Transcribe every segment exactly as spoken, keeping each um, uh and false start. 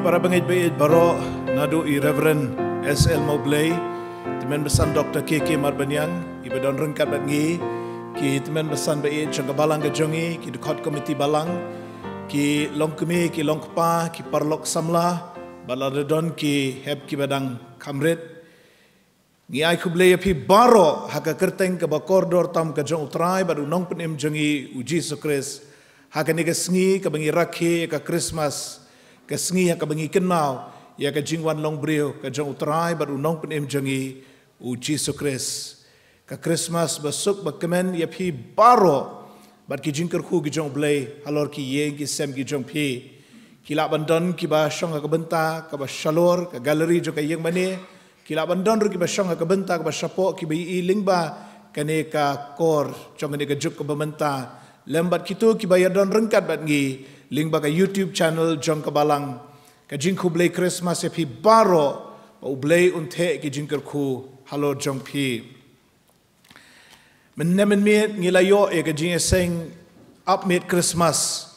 Para bangeit ba ïeit baroh, naduh i Reverend S L Mawblei, tymmen basan Doctor K K Marbaniang, i ba don ryngkat bad ngi, ki tymmen basan ba ïeit jong ka balang ka jong ngi, ki dkhot komiti balang, ki longkmie, ki longkpa, ki paralok samla, bad lada don ki hep ki ba dang kham rit. Ngi ai khublei ïa phi baroh ha ka kyrteng kaba kordor tam ka jong U Trai bad U Nongpynim jong ngi U Jisu Khrist. Ha kane ka sngi kaba ngi rakhe ïa ka Christmas, ka sngi ha kaba ngi kynmaw ïa ka jingwan long briew ka jong U Trai bad U Nongpynim jong ngi U Jisu Khrist. Ka Christmas ba suk ba kmen ïa phi baroh bad ki jingkyrkhu ki jong U Blei halor ki ïing ki sem ki jong phi. Ki lah ban don ki ba shong ha ka bynta kaba shalor, ka gallery jong ka ïing mane. Ki lah ban don ruh ki ba shong ha ka bynta kaba shapoh, ki ba ïohi lyngba kane ka kor jong kane ka juk kaba mynta. Lem bad kito ki ba ïa don ryngkat bad ngi lyngba ka YouTube channel jong ka balang. Ka jingkhublei Christmas ïa phi baroh, ba U Blei un theh ki jingkyrkhu halor jong phi. Mynne mynmiet ngi la ïoh ïa ka jingïaseng ap miet Christmas.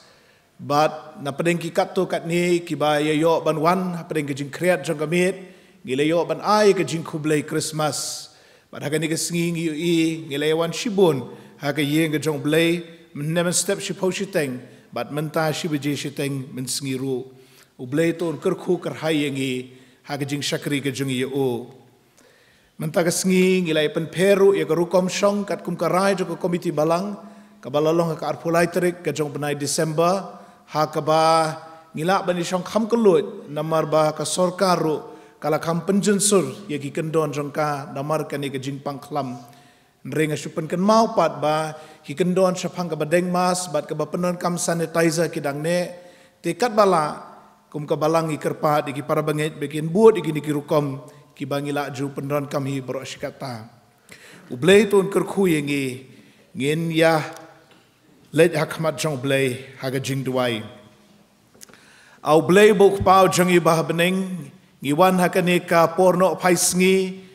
Bad na pdeng ki katto katne ki ba ïa ïoh ban wan, ha pdeng ka jingkhriat jong ka miet, ngi la ïoh ban ai ka jingkhublei Christmas. Bad ha kane ka sngi ngi ïohi, ngi la ïa wan shibun ha ka ïing ka jong U Blei, mynne mynstep shiphew shiteng, bad mynta shi baje shiteng mynsngi ruh. U Blei to un kyrkhu kyrhai ïa ngi ha ka jingshakri ka jong ngi ïa u. Mynta ka sngi ngi la ïa pynpher ruh ïa ka rukom shong katkum ka rai jong ka komiti balang, kaba la long ha ka arphew lai tarik ka jong u bnai December, ha kaba ngi lah ban ïa shong kham kylluid namar ba ka sorkar ruh ka la kham pynjynsur ïa ki kyndon jong ka namar kane ka jingpang khlam. Hynrei nga shu pynkynmaw pat ba ki kyndon shaphang kaba deng mask bad kaba pyndonkam sanitizer ki dang neh, te katba lah, kum ka balang ngi kyrpad ïa ki para bangeit ba kin bud ïa kine ki rukom kiba ngi la ju pyndonkam hi baroh shi katta. U Blei to un kyrkhu ïa ngi, ngin ïa leit ha khmat jong U Blei ha ka jingduwai. A U Blei ba u Kpa u jong ngi ba ha bneng, ngi wan ha kane ka por noh phai sngi,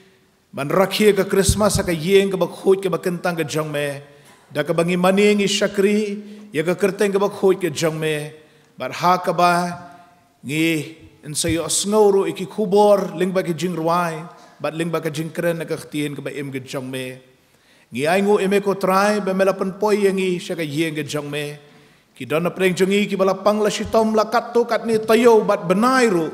ban rakhe ka Christmas ha ka ïing kaba khuid kaba kyntang ka jong me. Da kaba ngi mane ngi shakri ïa ka kyrteng kaba khuid ka jong me. Bad ha kaba ngi yn sa ïohsngew ruh ïa ki khubor lyngba ki jingrwai bad lyngba ka jingkren na ka ktien kaba im ka jong me. Ngi ainguh ïa me ko Trai ba me la pynpoi ïa ngi sha ka ïing ka jong me. Ki don na pdeng jong ngi kiba la pang la shitom la katto katne taïew bad bnai ruh,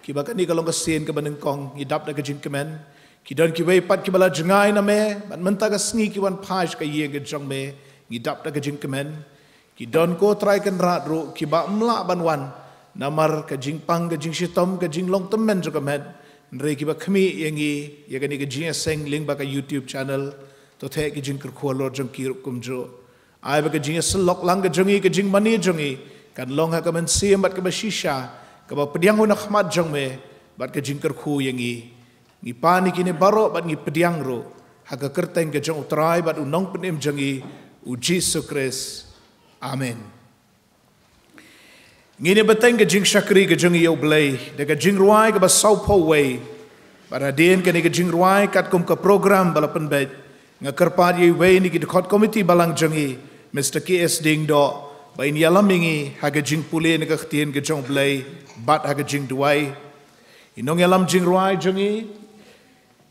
kiba kane ka long ka sien kaba nyngkong, ngi dap da ka jingkmen. Ki don kiwei pat kiba la jngai na me bad mynta ka sngi ki wan phai sha ka ïing ka jong me, ngi dap da ka jingkmen. Ki don ko Trai Kynrad ruh kiba ym lah ban wan namar ka jingpang, ka jingshitom, ka jinglong tymmen jong ka met. Hynrei kiba khmih ïa ngi ïa kane ka jingïaseng lyngba ka YouTube channel, to theh ki jingkyrkhu halor jong ki ruh kumjuh. Ai ba ka jingïasyllok lang ka jong ngi, ka jingmane jong ngi kan long ha ka mynsiem bad kaba shisha, kaba pdiang na khmat jong me bad ka jingkyrkhu ïa ngi. Ngi pan ïa kine baroh bad ngi pdiang ruh ha ka kyrteng ka jong U Trai bad U Nongpynim jong ngi, U Jisu Khrist. Amen. Ngin ïa bteng ka jingshakri ka jong ngi ïa U Blei da ka jingrwai kaba sawphew wei. Bad hadien kane ka jingrwai katkum ka program ba la pynbeit, nga kyrpad ïa iwei na ki dkhot komiti balang jong ngi, Mister K S Diengdoh, ba in ïalam ïa ngi ha ka jingpule na ka ktien ka jong U Blei bad ha ka jingduwai. I nongïalam jingrwai jong ngi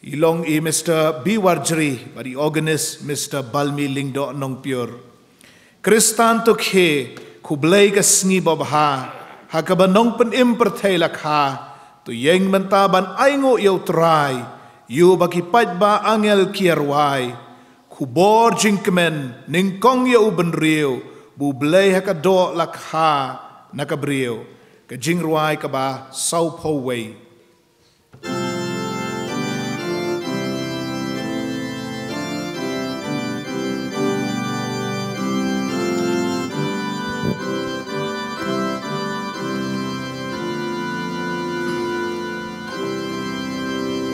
i long i Mister B Warjri bad i organist Mister Balmi Lyngdoh Nongpyiur. Khristan to khie, khublei ka sngi babha ha kaba nongpynim pyrthei la kha. To ïeng mynta ban ainguh ïa U Trai, ïa uba ki paidbah angel ki ïa rwai. Khubor jingkmen nyngkong ïa u bynriew, ba U Blei ha ka doh la kha na ka briew. Ka jingrwai kaba sawphew wei.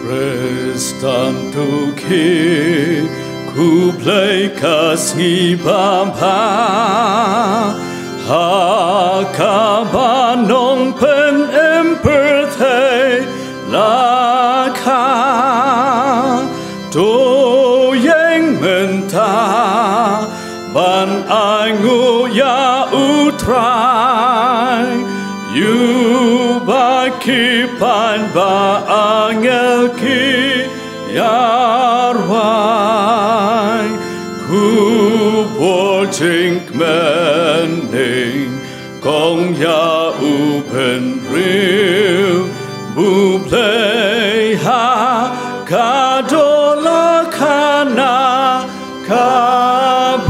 Khristan to khie, khublei ka sngi babha ha kaba nongpynim pyrthei la kha. To ïeng mynta ban ainguh ïa U Trai, ïa uba Ki paidbah angel ki ïarwai, khubor jingkmen nyngkong ïa u bynriew, U Blei ha ka dohkha na ka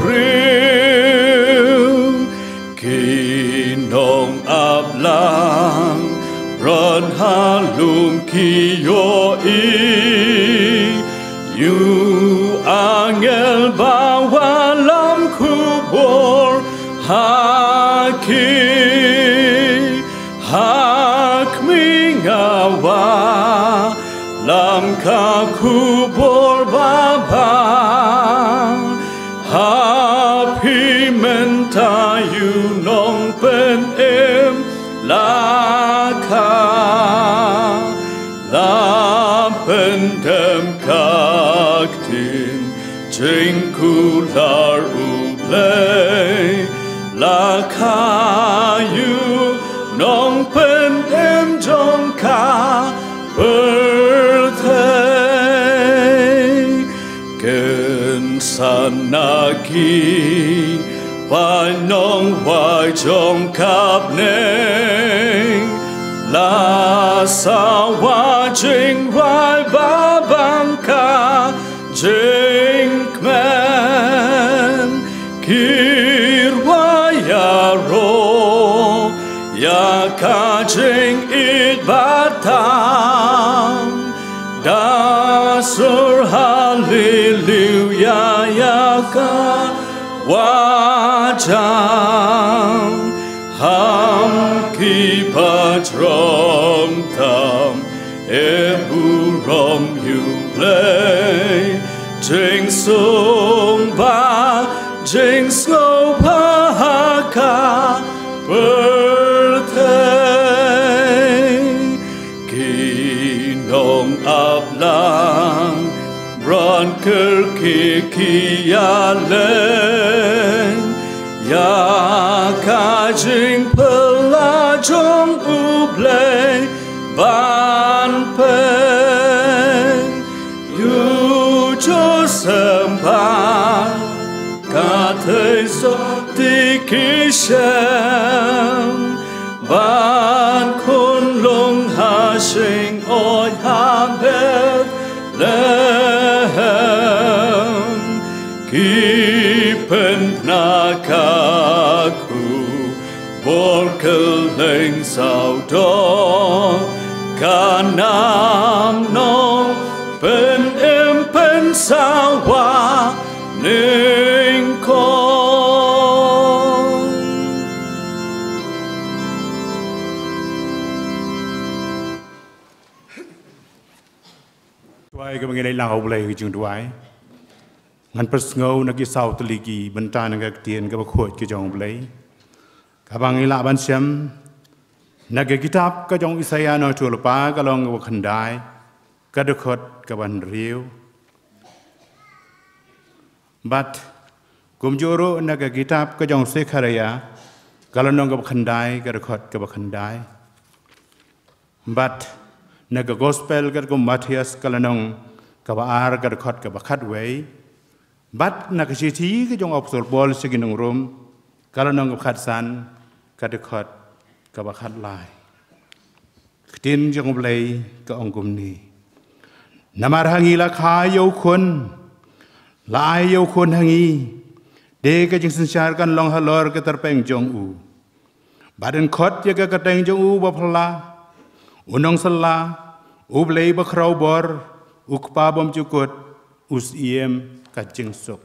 briew. Ki nongap lang bron ha lum ki ïohi ïa u angel ba wallam khubor ha ki. Ha khmih, nga wallam ka khubor babha ha phi mynta, ïa u Nongpynim, la kha, la pyndem ka ktien jingkular U Blei, la kha ïa u Nongpynim jong ka pyrthei. Kynsan na ki paid nongwai jong ka bneng, la sawa jingrwai ba bang ka jingkmen. Ki rwai ïaroh ïa ka jingïeit ba tam, da sur haleluya ïa ka wajang. Ha ki bajrong tam, e burom ïa U Blei, jingsumba jingsngewbha ha ka pyrthei. Ki nongap lang bron kyrkieh, ki ïaleng ïa ka jingpyllait jong U Blei ban peit. Ïa u Joseph ba ka thei sopti ki shem, ban khunlung ha shingoid ha Bethlehem. Ki pynbna ka khubor kylleng sawdong, ka nam Nongpynim pynsawa nyngkong. Duwai kaba ngi leit lang ha U Blei ha ka jingduwai. Ngan pynsngew na ki saw tylli ki bynta na ka ktien kaba khuid ka jong U Blei, kaba ngi lah ban shem na ka kitab ka jong u Isaïah nongïathuhlypa, ka lynnong kaba khyndai, ka dkhot kaba hynriew. Bad kumjuh ruh na ka kitab ka jong u Sekhariah, ka lynnong kaba khyndai, ka dkhot kaba khyndai. Bad na ka gospel katkum u Mathaios, ka lynnong kaba ar, ka dkhot kaba khatwei. Bad na ka shithi ka jong u apostol Paul sha ki nong Rom, ka lynnong kaba khatsan, ka dkhot kaba khatlai. Ka ktien jong U Blei ka ong kumne: Namar ha ngi la kha ïa u Khun, la ai ïa u Khun ha ngi, te ka jingsynshar kan long halor ka tyrpeng jong u. Bad yn khot ïa ka kyrteng jong u Baphylla, u Nongsylla, U Blei Bakhrawbor, U Kpa Bymjukut, U Syiem ka jingsuk.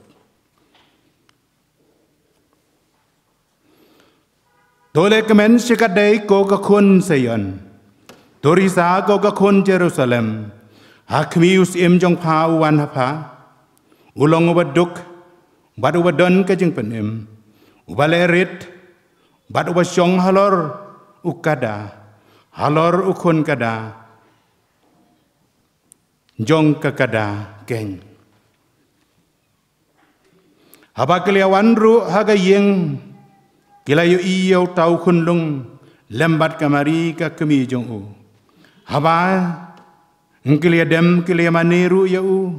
To leh kmen shikatdei, ko ka khun Zion. To risa, ko ka khun Jerusalem. Ha khmih, u syiem jong pha u wan ha pha. U long uba duk bad uba don ka jingpynim, uba leh rit bad uba shong halor u kada, halor u khun kada jong ka kada keiñ. Haba ki la wan ruh ha ka ïing, ki la ïohi ïa uta u khunlung lem bad ka Mari ka kmie jong u. Haba ki la ïa dem ki la ïa mane ruh ïa u,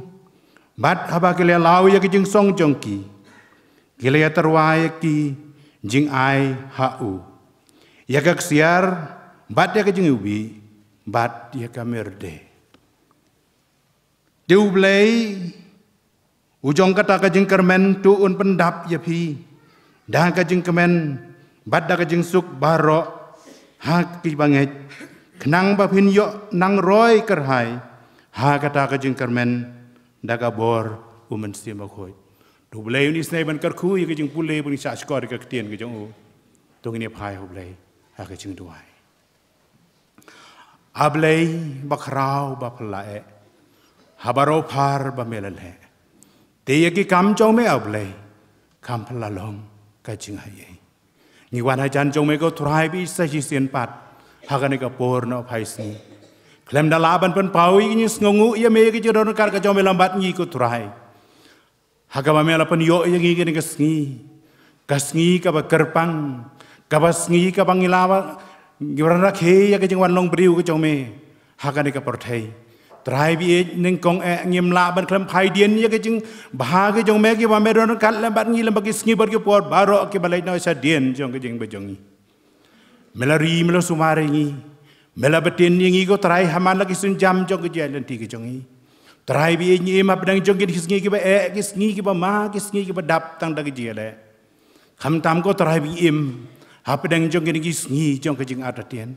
bad haba ki la ïa law ïa ki jingsong jong ki, ki la ïa tyrwa ïa ki jingai ha u, ïa ka ksiar, bad ïa ka jingiwbih, bad ïa ka myrde. Te U Blei, u jong kata ka jingkyrmen, to un pyndap ïa phi da ka jingkmen bad da ka jingsuk baroh ha ki bangeit, khnang ba phin ïoh nang roi kyrhai ha kata ka jingkyrmen da ka bor U Mynsiem Bakhuid. To U Blei un isynei ban kyrkhu ïa ka jingpule ban shah shkor ïa ka ktien ka jong u. To ngin ïa phai ha U Blei ha ka jingduwai. A Blei bakhraw bapher la eh, ha baroh phar ba me la leh. Te ïa ki kam jong me A Blei, kam pher la long ka jingaiei. Ngi wan hajan jong me ko Trai baieit sa shisien pat ha kane ka por noh phai sngi. Khlem da lah ban pynpaw ïa ngi, sngewnguh ïa me ïa ki jingdon ryngkat ka jong me lem bad ngi ko Trai. Ha kaba me la pynïoh ïa ngi kane ka sngi, ka sngi kaba kyrpang, kaba sngi kaba ngi la ba ngi wanrah ïa ka jingwan long briew ka jong me ha kane ka pyrthei. Trai baieit, nyngkong eh ngim lah ban khlem phai dien ïa ka jingbha ka jong me kiba me don ryngkat lem bad ngi lem bad ki sngi bad ki por baroh kiba leit noh shadien jong ka jingim ka jong ngi. Me la ri, me la sumar ïa ngi. Me la btin ïa ngi ko Trai ha man la ki sienjam jong ka jingïaid lynti ka jong ngi. Trai baieit, ngi im hapdeng jong ki sngi kiba eh, ki sngi kiba ma, ki sngi kiba dap tang da ka jingïaleh. Khamtam ko Trai baieit, im hapdeng jong ki sngi jong ka jingartatien.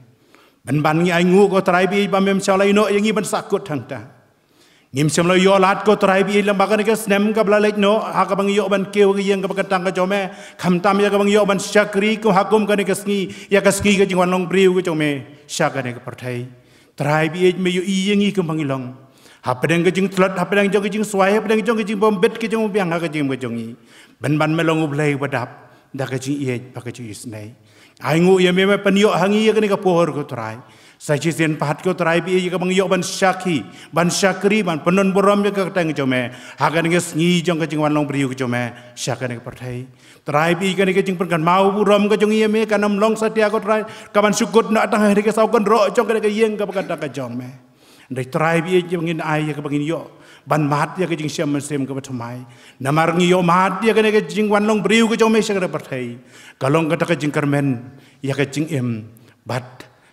Pynban ngi ainguh ko Trai baieit ba mem shym la ïehnoh ïa ngi ban sahkut hangta. Ngim shym la ïoh lad ko Trai baieit lem bad kane ka snem kaba la leit noh ha kaba ngi ïoh ban kiew ha ka ïing kaba kyntang ka jong me, khamtam ïa kaba ngi ïoh ban shakri ko ha kum kane ka sngi, ïa ka sngi ka jingwan long briew ka jong me sha kane ka pyrthei. Trai baieit, me ïohi ïa ngi kumba ngi long, hapdeng ka jingtlot, hapdeng jong ka jingswai, hapdeng jong ka jingbym bit ka jong u biang ha ka jingim ka jong ngi. Pynban me long U Blei uba dap da ka jingïeit bad ka jingisynei. Ainguh ïa me, me pynïoh ha ngi ïa kane ka por ko Trai. Sa shisien pat ko Trai baieit, ïa kaba ngi ïoh ban shakri, ban shakri, ban pyndon burom ïa ka kyrteng jong me ha kane ka sngi jong ka jingwan long briew ka jong me sha kane ka pyrthei. Trai baieit, kane ka jingpynkynmaw burom ka jong ngi ïa me kan ym long satia ko Trai, kaban shu kut noh tang ha kane ka saw kynroh jong kane ka ïing kaba kyntang ka jong me. Hynrei Trai baieit, ïa ba ngin ai, ïa kaba ngin ïoh ban mad ïa ka jingshem mynsiem kaba thymmai. Namar ngi ïoh mad ïa kane ka jingwan long briew ka jong me sha kane ka pyrthei, ka long kata ka jingkyrmen ïa ka jingim bad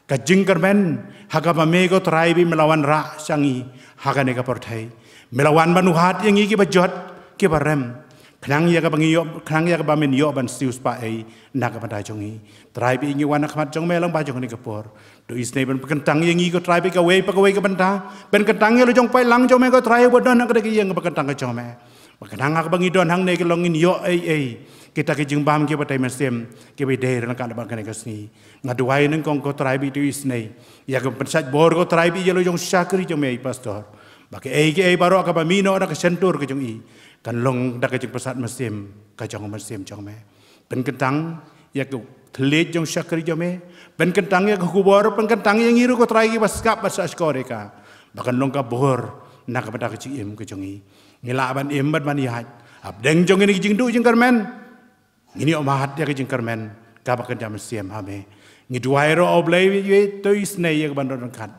ka jingkyrmen ha kaba me ko Trai baieit me la wanrah sha ngi ha kane ka pyrthei. Me la wan ban wad ïa ngi kiba jot, kiba rem, khnang ïa kaba ngi ïoh, khnang ïa kaba men ïoh ban siewspah ei na ka bynta jong ngi. Trai baieit, ngi wan ha khmat jong me lyngba jong kane ka por. To isynei ban pynkyntang ïa ngi ko Trai baieit kawei pa kawei ka bynta. Pynkyntang ïa la jong paidlang jong me ko Trai uba don ha kane ka ïing kaba kyntang ka jong me, ba khnang ha kaba ngi don hangne ka long ngin ïoh ei ei, kita ki jingbam kiba tei mynsiem kiba dei ryngkat bad kane ka sngi. Nga duwai nyngkong ko Trai baieit, to isynei ïa ka pynshait bor ko Trai baieit ïa la jong shakri jong me i pastor, ba kaei kaei baroh kaba mih noh na ka shyntur ka jong i kan long da ka jingpyrsad mynsiem ka jong u Mynsiem jong me. Pynkyntang ïa ka thylliej jong shakri jong me. Pynkyntang ïa ka khubor, pynkyntang ïa ngi ruh ko Trai kiba sngap bad sngap shkor ïa ka, ba kan long ka bor na ka bynta ka jingim ka jong ngi. Ngi lah ban im bad ban ïaid hapdeng jong kine ki jingduh jingkyrmen. Ngin ïoh mad ïa ka jingkyrmen kaba kynja mynsiem ha me. Ngi duwai ruh, O Blei, ïa to isynei ïa ka ban don ryngkat.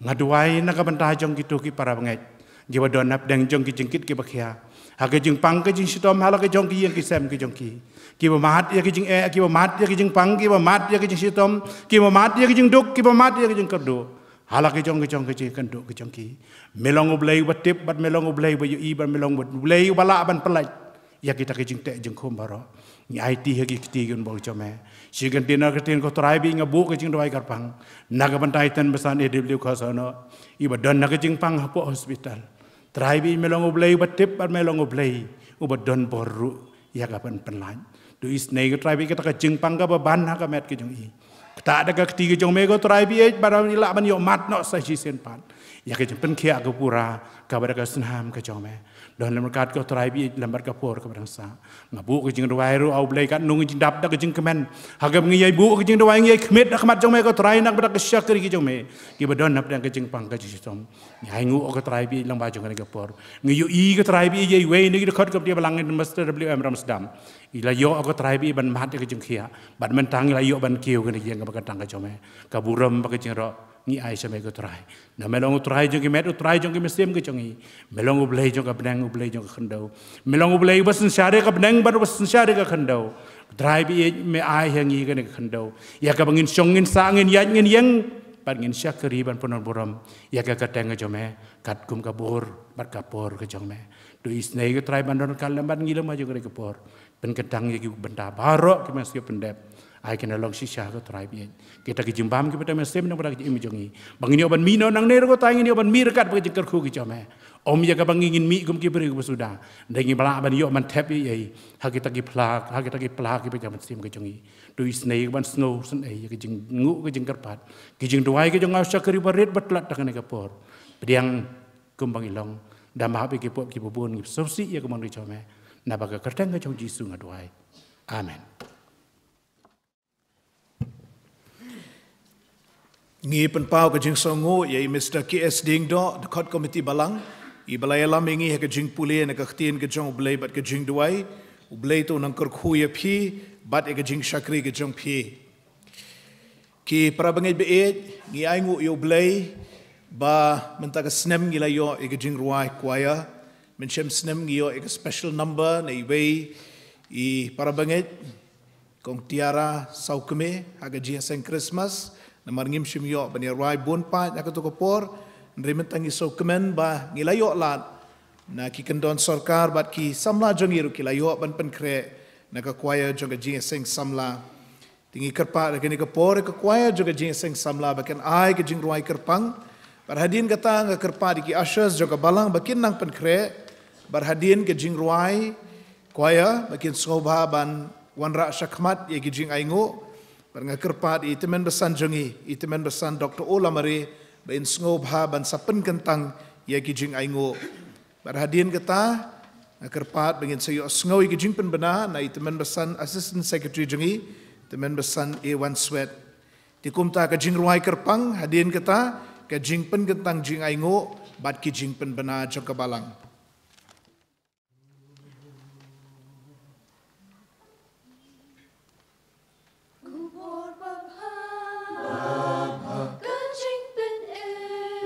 Nga duwai na ka bynta jong kito ki para bangeit kiba don hapdeng jong ki jingkit kiba khia, ha ka jingpang ka jingshitom ha la ka jong ki ïing ki sem ki jong ki, kiba mad ïa ka jingeh, kiba mad ïa ka jingpang, kiba mad ïa ka jingshitom, kiba mad ïa ka jingduk, kiba mad ïa ka jingkyrduh ha la ka jong ka jong ka jingkyrduh ka jong ki. Me long U Blei uba tip bad me long U Blei uba ïohi bad me long U Blei uba lah ban pyllait ïa kita ki jingteh jingkhum baroh. Ngi aiti ha ki kti ki unbok jong me. Shi kyntien ar kyntien ko Trai baieit, nga buh ka jingduwai kyrpang na ka bynta i Thanbasan A W Khosono, iba don na ka jingpang hapoh hospital. Trai baieit, me long U Blei uba tip bad me long U Blei uba don bor ruh ïa ka ban pynlait. To isynei ko Trai baieit kata ka jingpang kaba ban ha ka met ka jong i, kata da ka kti ka jong me ko Trai baieit, ba i lah ban ïoh mad noh sa shisien pat ïa ka jingpynkhiah ka pura kaba da ka snam ka jong me. Don lem ryngkat ko Trai baieit lem bad ka por kaba dang sah. Nga buh ka jingduwai ruh, O Blei, katno ngi jingdap da ka jingkmen, ha kaba ngi ïai buh ka jingduwai, ngi ïai khmih ha khmat jong me ko Trai, na ka bynta ka shakri ka jong me kiba don hapdeng ka jingpang ka jingshitom. Ngi ainguh ko Trai baieit lyngba jong kane ka por. Ngi ïohi ko Trai baieit ïa iwei na ki dkhot ka Balang, Mister W M Ramsdam. I la ïoh ko Trai baieit ban mad ïa ka jingkhiah, bad mynta ngi la ïoh ban kiew ha kane ka ïing kaba kyntang ka jong me. Ka burom bad ka jingïaroh Ngi ai sha me ko Trai. Na me long u Trai jong ki met, u Trai jong ki mynsiem ki jong ngi. Me long u Blei jong ka bneng, u Blei jong ka khyndew. Me long u Blei uba synshar ïa ka bneng bad uba synshar ïa ka khyndew. Trai ba ïeit, me ai ha ngi kane ka khyndew ïa kaba ngin shong, ngin sah, ngin ïaid, ngin ïeng, bad ngin shakri ban pynlong burom ïa ka kyrteng ka jong me katkum ka bor bad ka por ka jong me. To isynei ko Trai ban don ryngkat lem bad ngi lem ha jong kane ka por. Pynkyntang ïa ki bynta baroh kiba sngewbha pyndep. Ai kin long shisha ko Trai ba ïeit. Kita ki jingbam kiba tang mynsiem namar ka jingim jong ngi. Ba ngin ïoh ban mih noh nangne ruh ko Trai, ngin ïoh ban mih ryngkat bad ka jingkyrkhu ka jong me. Ym ïa kaba ngin mih kum ki briew kiba suda. Hynrei ngim lah ban ïoh ban thep ïa ei ha kita ki pla, ha kita ki pla kiba tang mynsiem ka jong ngi. To isynei ban sngewsynei ïa ka jingnguh, ka jingkyrpad, ka jingduwai ka jong nga u shakri barit ba tlot ha kane ka por. Pdiang kumba ngi long. Da map ïa ki pop kiba bun, ngi sngewsih ïa ka mon ka jong me. Naba ka kyrteng ka jong Jisu nga duwai. Amen. Ngi pynpaw ka jingsngewnguh ïa i Mister K S Diengdoh, dkhot komiti balang, iba la ïalam ïa ngi ha ka jingpule na ka ktien ka jong U Blei bad ka jingduwai. U Blei to nang kyrkhu ïa phi bad ïa ka jingshakri ka jong phi. Ki para bangeit ba ïeit, ngi ainguh ïa U Blei ba mynta ka snem ngi la ïoh ïa ka jingrwai choir. Mynshem snem ngi ïoh ïa ka special number na iwei i para bangeit, Kong Tiara Sawkmie, ha ka jingïaseng Christmas. Namar ngim shym ïoh ban ïarwai bun pat ha kato ka por. Hynrei mynta ngi sngewkmen ba ngi la ïoh lad na ki kyndon sorkar bad ki samla jong ngi ruh ki la ïoh ban pynkhreh na ka choir jong ka jingïaseng samla. Te ngi kyrpad ha kane ka por ïa ka choir jong ka jingïaseng samla ba kin ai ka jingrwai kyrpang. Bad hadien kata nga kyrpad ïa ki ushers jong ka balang ba kin nang pynkhreh. Bad hadien ka jingrwai choir ba kin sngewbha ban wanrah shakhmat ïa ki jingainguh. Bad nga kyrpad ïa i tymmen basan jong ngi, i tymmen basan Doktor O Lamare, ba in sngewbha ban sa pynkyntang ïa ki jingainguh. Bad hadien kata, nga kyrpad ba ngin sa ïohsngew ïa ki jingpynbna na i tymmen basan Assistant Secretary jong ngi, tymmen basan A Wan Swet. Te kumta ka jingrwai kyrpang, hadien kata, ka jingpynkyntang jingainguh bad ki jingpynbna jong ka balang. Khubor babha, ka jingpynim,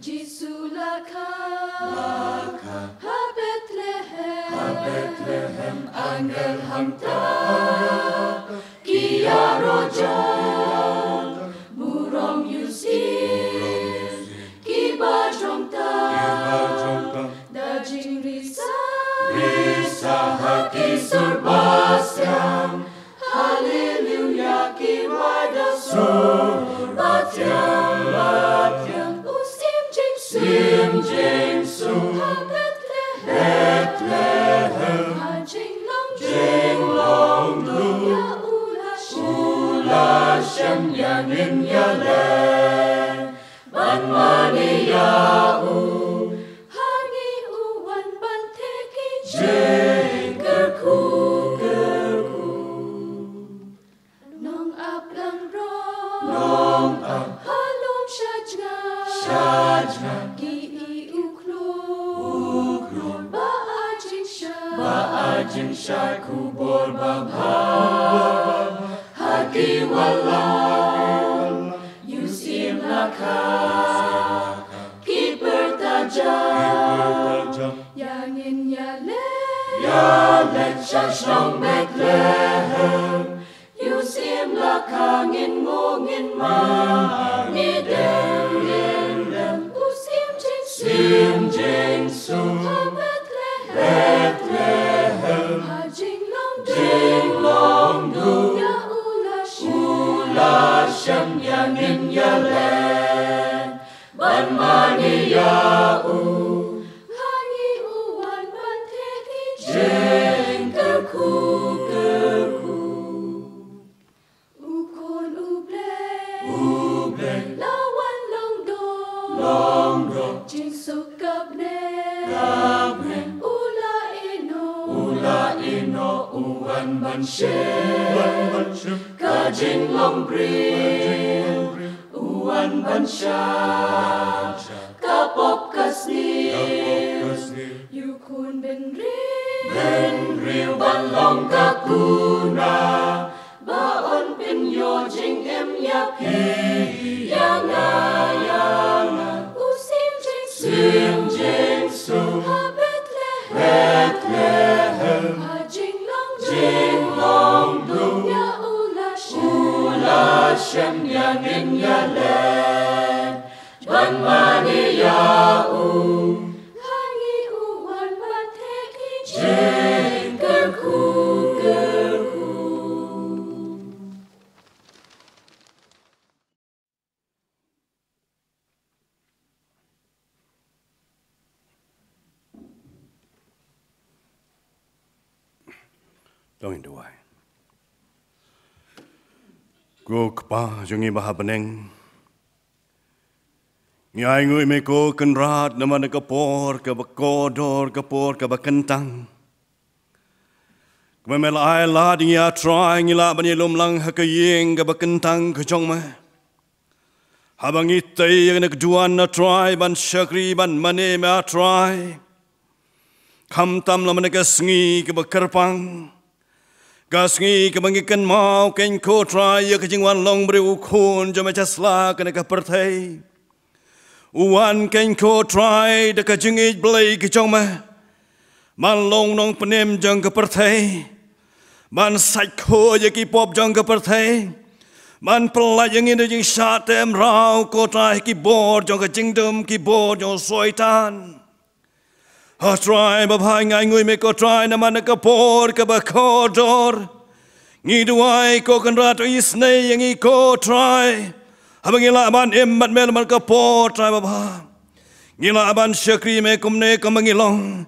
Jisu la kha, la kha, ha Bethlehem, ha Bethlehem, angel hamtam ki ïaroh jong, burom ïohi, kiba jong tam, kiba jong tam, da jingrisa, risa ha ki sur ba siang. Haleluya, ki wai da sur ba thiang, ba thiang. U sim jingsuk, sim jingsuk ha Bethlehem, Bethlehem, ha jinglong, jinglong duh, ïa u la shem, u la shem, ïa ngin ïaleh ban mane ïa u. Ha ngi u wan ban theh ki jingkyrkhu, kyrkhu. Nong ap lang rong, nong ap, ha lum sha jngai, sha jngai, ki ïohi u khlur, u khlur, ba ai jingshai, ba ai jingshai. Khubor babha ha ki wallam, ïohi u sim la kha, ki pyrta jam, ïa ngin ïaleh, ïaleh sha shnong Bethlehem. Ïohi u sim la kha, ngin nguh ngin mane, ngin dem ngin dem. U sim jingsuk, sim jingsuk ha Bethlehem, Bethlehem, ha jinglong, jinglong duh, ïa u la shem, u la shem, ïa ngin ïaleh ban mane ïa u. Ha ngi u wan ban theh ki jingkyrkhu, kyrkhu. U Khun U Blei, U Blei, la wan long doh, long doh, jingsuk kap ne, kap ne, u la ïehnoh, u la ïehnoh, u wan ban shem, u wan ban shem ka jinglong briew, ka jinglong briew. U wan ban shah ka pop ka sniew. Ïa u Khun Bynriew, Bynriew ban long ka kuna ba un Ïoh jingim ïa phi, ïa nga, ïa nga. U sim jingsuk, sim jingsuk ha Bethlehem, Bethlehem. Ha jinglong, jinglong bluk ïa u la shem, u la shem ïa ngin ïaleh. Ban mane ïa u. Ha ngi u wan ban theh ki jingkyrkhu, kyrkhu. To ngin duwai. Ko Kpa jong ngi ba ha bneng, ngi ainguh ïa me ko Kynrad namar na ka por kaba kordor, ka por kaba kyntang, kaba me la ai lad ïa ngi, ah Trai, ngi lah ban ïalum lang ha ka ïing kaba kyntang ka jong me. Haba ngi tei ïa kane ka duwan, ah Trai, ban shakri, ban mane ïa me, ah Trai, khamtam la mynne ka sngi kaba kyrpang, ka sngi kaba ngi kynmaw kein ko Trai ïa ka jingwan long briew u Khun jong me sha sla kane ka pyrthei. U wan kein ko Trai da ka jingïeit Blei ka jong me, ban long nongpynim jong ka pyrthei, ban sait khuid ïa ki pop jong ka pyrthei, ban pyllait ïa ngi na ka jingshah tem raw ko Trai, ki bor jong ka jingdum, ki bor jong u Soitan. Ah Trai babha, ngi ainguh ïa me ko Trai namar na ka por kaba kordor. Ngi duwai ko Kynrad, isynei ïa ngi ko Trai, haba ngi lah ban im bad me namar ka por, Trai babha. Ngi lah ban shakri me kumne kumba ngi long.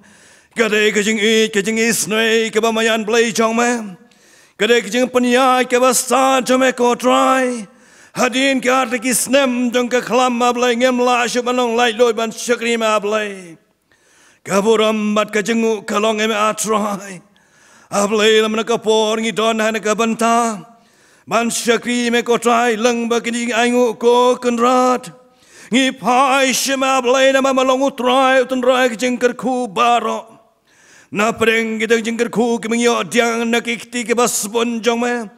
Ka dei ka jingïeit, ka jingisynei kaba maïan Blei jong me. Ka dei ka jingpynïaid kaba stad jong me ko Trai. Hadien ki artylli ki snem jong ka khlam, ah Blei, ngim lah shuh ban long laitluid ban shakri me, ah Blei. Ka burom bad ka jingnguh ka long ïa me, ah Trai. Ah Blei, la mynta ka por ngi don ha kane ka bynta ban shakri me ko Trai, lyngba kine ki jingïainguh ko Kynrad. Ngi phai sha me, ah Blei, namar me long u Trai u tynrai ka jingkyrkhu baroh. Na pdeng kita ki jingkyrkhu kiba ngi ïoh pdiang na ki kti kiba sbun jong me,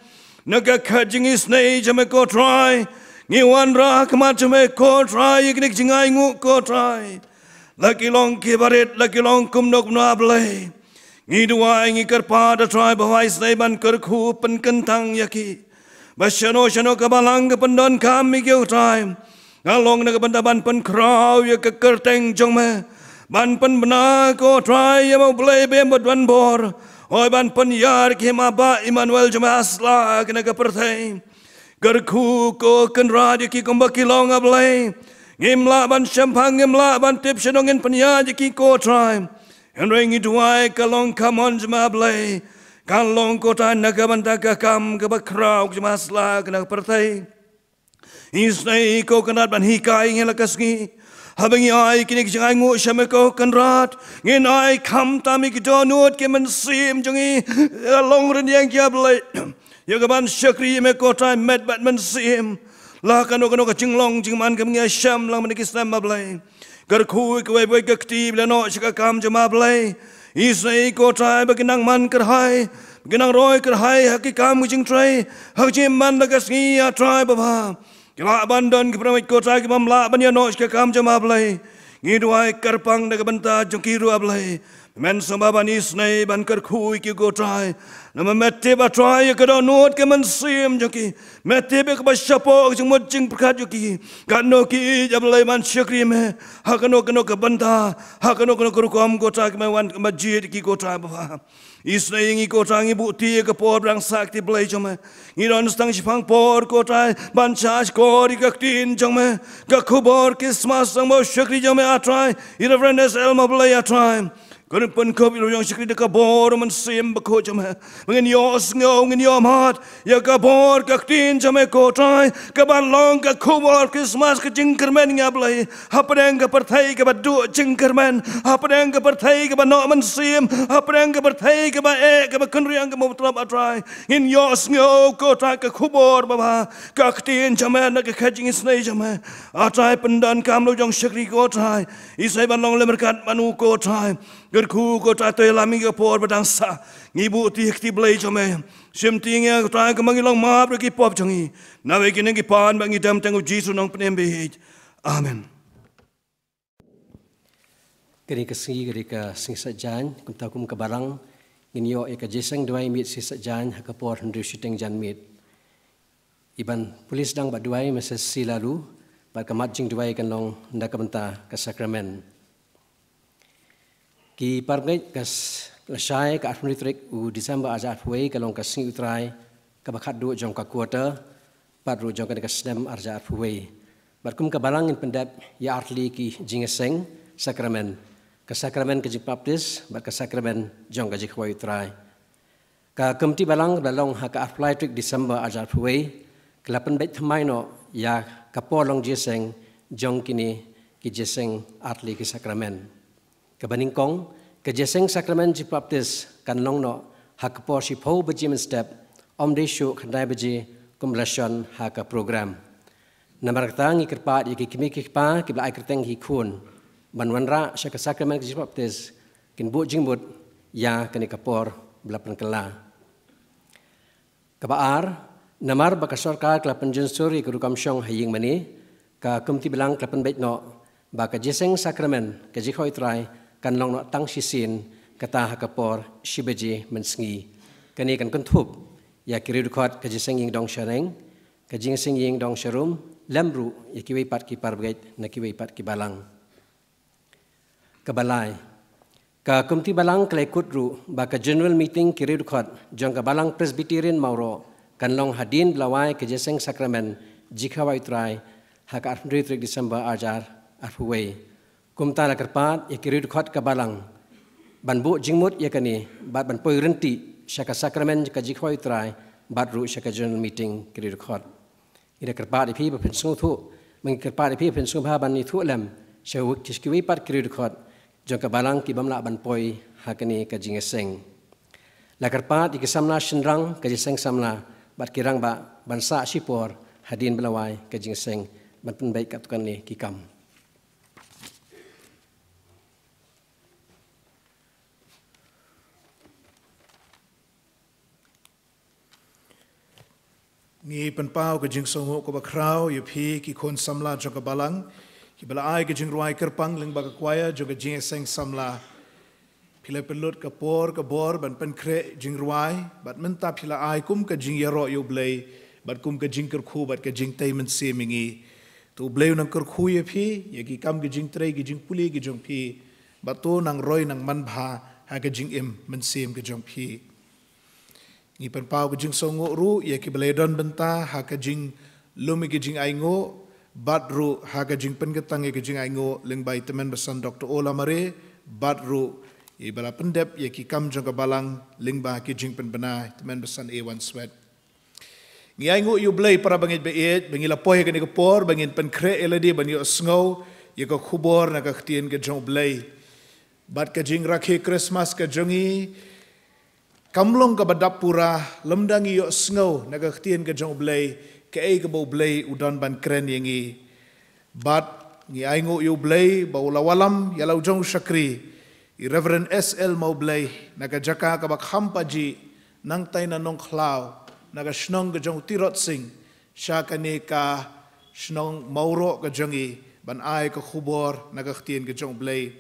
na ka khat jingisynei jong me ko Trai, ngi wanrah ha khmat jong me ko Trai ïa kine ki jingïainguh ko Trai. La ki long kiba rit, la ki long kumno kumno, ah Blei, ngi duwai, ngi kyrpad, ah Trai, ba wai sdei ban kyrkhu pynkyntang ïa ki, ba shano shano ka balang ka pyndonkam ïa ki ko Trai, nga long na ka bynta ban pynkhraw ïa ka kyrteng jong me, ban pynbna ko Trai ïa me, ah Blei, ba im bad wanbor. Hooid, ban pynïar ïa ki ma Bah Immanuel jong me ha sla kane ka pyrthei. Kyrkhu ko Kynrad ïa ki kumba ki long, ah Blei. Ngim lah ban shemphang, ngim lah ban tip shano ngin pynïaid ïa ki ko Trai. Hynrei ngi duwai ka long ka mon jong me, ah Blei, ka long ko Trai na ka bynta ka kam kaba khraw jong me ha sla kane ka pyrthei. Isynei ko Kynrad ban hikai ïa ngi la ka sngi. Haba ngi ai kine ki jingïainguh sha me ko Kynrad, ngin ai khamtam ïa ki dohnud ki mynsiem jong ngi, ïa long rynïeng ki, ah Blei, ïa ka ban shakri me ko Trai met bad mynsiem. La kano kano ka jinglong jingman kaba ngi ïashem lang mynne ki snem, ah Blei, kyrkhu ïa kawei pa kawei ka kti ba la noh sha ka kam jong me, ah Blei. Isynei ko Trai ba kin nang man kyrhai, ba kin nang roi kyrhai ha ki kam ki jingtrei, ha ka jingman la ka sngi, ah Trai babha. Ki lah ban don ki para bangeit ko Trai ki bym lah ban ïa noh sha ka kam jong me, ah Blei. Ngi duwai kyrpang na ka bynta jong ki ruh, ah Blei. Men sngewbha ban isynei ban kyrkhu ïa ki ko Trai. Namar me tip, ah Trai, ïa ka dohnud ka mynsiem jong ki. Me tip ïa kaba shapoh ka jingmut jingpyrkhat jong ki. Katno ki ïeit, ah Blei, ban shakri me ha kano kano ka bynta, ha kano kano ka rukom ko Trai, ka me wan ka me jied ïa ki ko Trai babha. Isynei ïa ngi ko Trai, ngi buh kti ïa ka por ba dang sah kti, Blei jong me. Ngi don tang shiphang por ko Trai ban shah shkor ïa ka ktien jong me. Ka khubor Krismas jong me u shakri jong me, ah Trai, i Reverend S L, ma Blei, ah Trai. Ka dang pynkup ïa u shakri da ka bor u Mynsiem Bakhuid jong me, ba ngin ïohsngew, ngin ïohmad ïa ka bor ka ktien jong me ko Trai, ka ban long ka khubor Krismas ka jingkyrmen ïa ngi, ah Blei, hapdeng ka pyrthei kaba duh jingkyrmen, hapdeng ka pyrthei kaba noh mynsiem, hapdeng ka pyrthei kaba eh, kaba kynriang, kaba mutlop, ah Trai. Ngin ïohsngew ko Trai ka khubor babha, ka ktien jong me na ka khet jingisynei jong me. Ah Trai, pyndonkam ïa u shakri ko Trai. Isynei ban long lem ryngkat bad u ko Trai. Kyrkhu ko Trai, to ïalam ïa ngi ha ka por ba dang sah. Ngi buh ïa ngi ha ka kti Blei jong me. Shim ïa ngi ko Trai, kumba ngi long map ruh ïa ki pop jong ngi. Naba ïa kine ngi pan bad ngi dem tang ha u Jisu u nongpynim ba ïeit. Amen. Kane ka sngi ka dei ka sngi Saitjaiñ, kumta kum ka Balang ngin ïoh ïa ka jingïaseng duwai miet sngi Saitjaiñ ha ka por hynriew shiteng janmiet. Iban pule sdang bad duwai Mrs C Laloo, bad ka mat jingduwai kan long na ka bynta ka sakramen. Ki parabangeit, ka s-, lashai ka arphew tarik u December arhajar arphew wei ka long ka sngi U Trai kaba khatduh jong ka quarter, bad ruh jong kane ka snem arhajar arphew wei. Bad kum ka Balang ngin pyndep ïa artylli ki jingïaseng sakramen. Ka sakramen ka jingbaptis, bad ka sakramen jong ka jingkhawai U Trai. Ka Komiti Balang ba la long ha ka arphew lai tarik December arhajar arphew wei, ka la pynbeit thymmai noh ïa ka por long jingïaseng jong kine ki jingïaseng artylli ki sakramen. Kaba nyngkong, ka jingïaseng sakramen jingbaptis kan long noh ha ka por shiphew baje mynstep, ym dei shuh khyndai baje kumba la shon ha ka program. Namar kata ngi kyrpad ïa ki kmie ki kpa kiba la ai kyrteng ha ki khun ban wanrah sha ka sakramen ka jingbaptis, kin buh jingmut ïa kane ka por ba la pynkylla. Kaba ar, namar ba ka sorkar ka la pynjynsur ïa ka rukom shong ha ïingmane, ka Komiti Balang ka la pynbeit noh ba ka jingïaseng sakramen ka jingkhawai U Trai kan long noh tang shisien, kata ha ka por shi baje mynsngi. Kane kan kynthup ïa ki riew dkhot ka jingïaseng ïing dong sha neng, ka jingïaseng ïing dong sha rum, lem ruh ïa kiwei pat ki parabangeit na kiwei pat ki balang. Kaba lai, ka Komiti Balang ka la ïakut ruh ba ka General Meeting ki riew dkhot jong ka Balang Presbyterian Mawroh kan long hadien ba la wai ka jingïaseng sakramen jingkhawai U Trai ha ka arphew hynriew tarik December arhajar arphew wei. Kumta la kyrpad ïa ki riew dkhot ka Balang ban buh jingmut ïa kane bad ban poi ryntih sha ka sakramen ka jingkhawai U Trai bad ruh sha ka General Meeting ki riew dkhot. Ngi da kyrpad ïa phi ba phin sngewthuh, ngi kyrpad ïa phi ba phin sngewbha ban ïathuh lem sha kiwei pat ki riew dkhot jong ka Balang ki bym lah ban poi ha kane ka jingïaseng. La kyrpad ïa ki samla shynrang ka jingïaseng samla bad ki rangbah ban sah shipor hadien ba la wai ka jingïaseng ban pynbeit katto katne ki kam. Ngi pynpaw ka jingsngewnguh kaba khraw ïa phi ki khun samla jong ka Balang kiba la ai ka jingrwai kyrpang lyngba ka choir jong ka jingïaseng samla. Phi la pynlut ka por ka bor ban pynkhreh jingrwai, bad mynta phi la ai kum ka jingïaroh ïa U Blei, bad kum ka jingkyrkhu bad ka jingtei mynsiem ïa ngi. To U Blei un nang kyrkhu ïa phi ïa ki kam ki jingtrei ki jingpule ki jong phi, bad to nang roi nang manbha ha ka jingim mynsiem ka jong phi. Ngi pynpaw ka jingsngewnguh ruh ïa kiba la ïadon bynta ha ka jinglum ïa ka jingainguh, bad ruh ha ka jingpynkyntang ïa ka jingainguh lyngba i Tymmen Basan Doctor O Lamare, bad ruh iba la pyndep ïa ki kam jong ka Balang lyngba ki jingpynbna i Tymmen Basan A Wan Swet. Ngi ainguh ïa U Blei, parabangeit ba ïeit, ba ngi la poi ha kane ka por ba ngin pynkhreh ïa lade ban ïohsngew ïa ka khubor na ka ktien ka jong U Blei. Bad ka jingrakhe Christmas ka jong ngi kam long kaba dap pura lymda ngi ïohsngew na ka ktien ka jong U Blei kaei kaba U Blei u don ban kren ïa ngi. Bad ngi ainguh ïa U Blei ba u la wallam ïa la u jong u shakri, i Reverend S L Mawblei, na ka jaka kaba kham pajih, nangtai na Nongkhlaw, na ka shnong ka jong u Tirot Sing, sha kane ka shnong Mawroh ka jong ngi, ban ai ka khubor na ka ktien ka jong U Blei.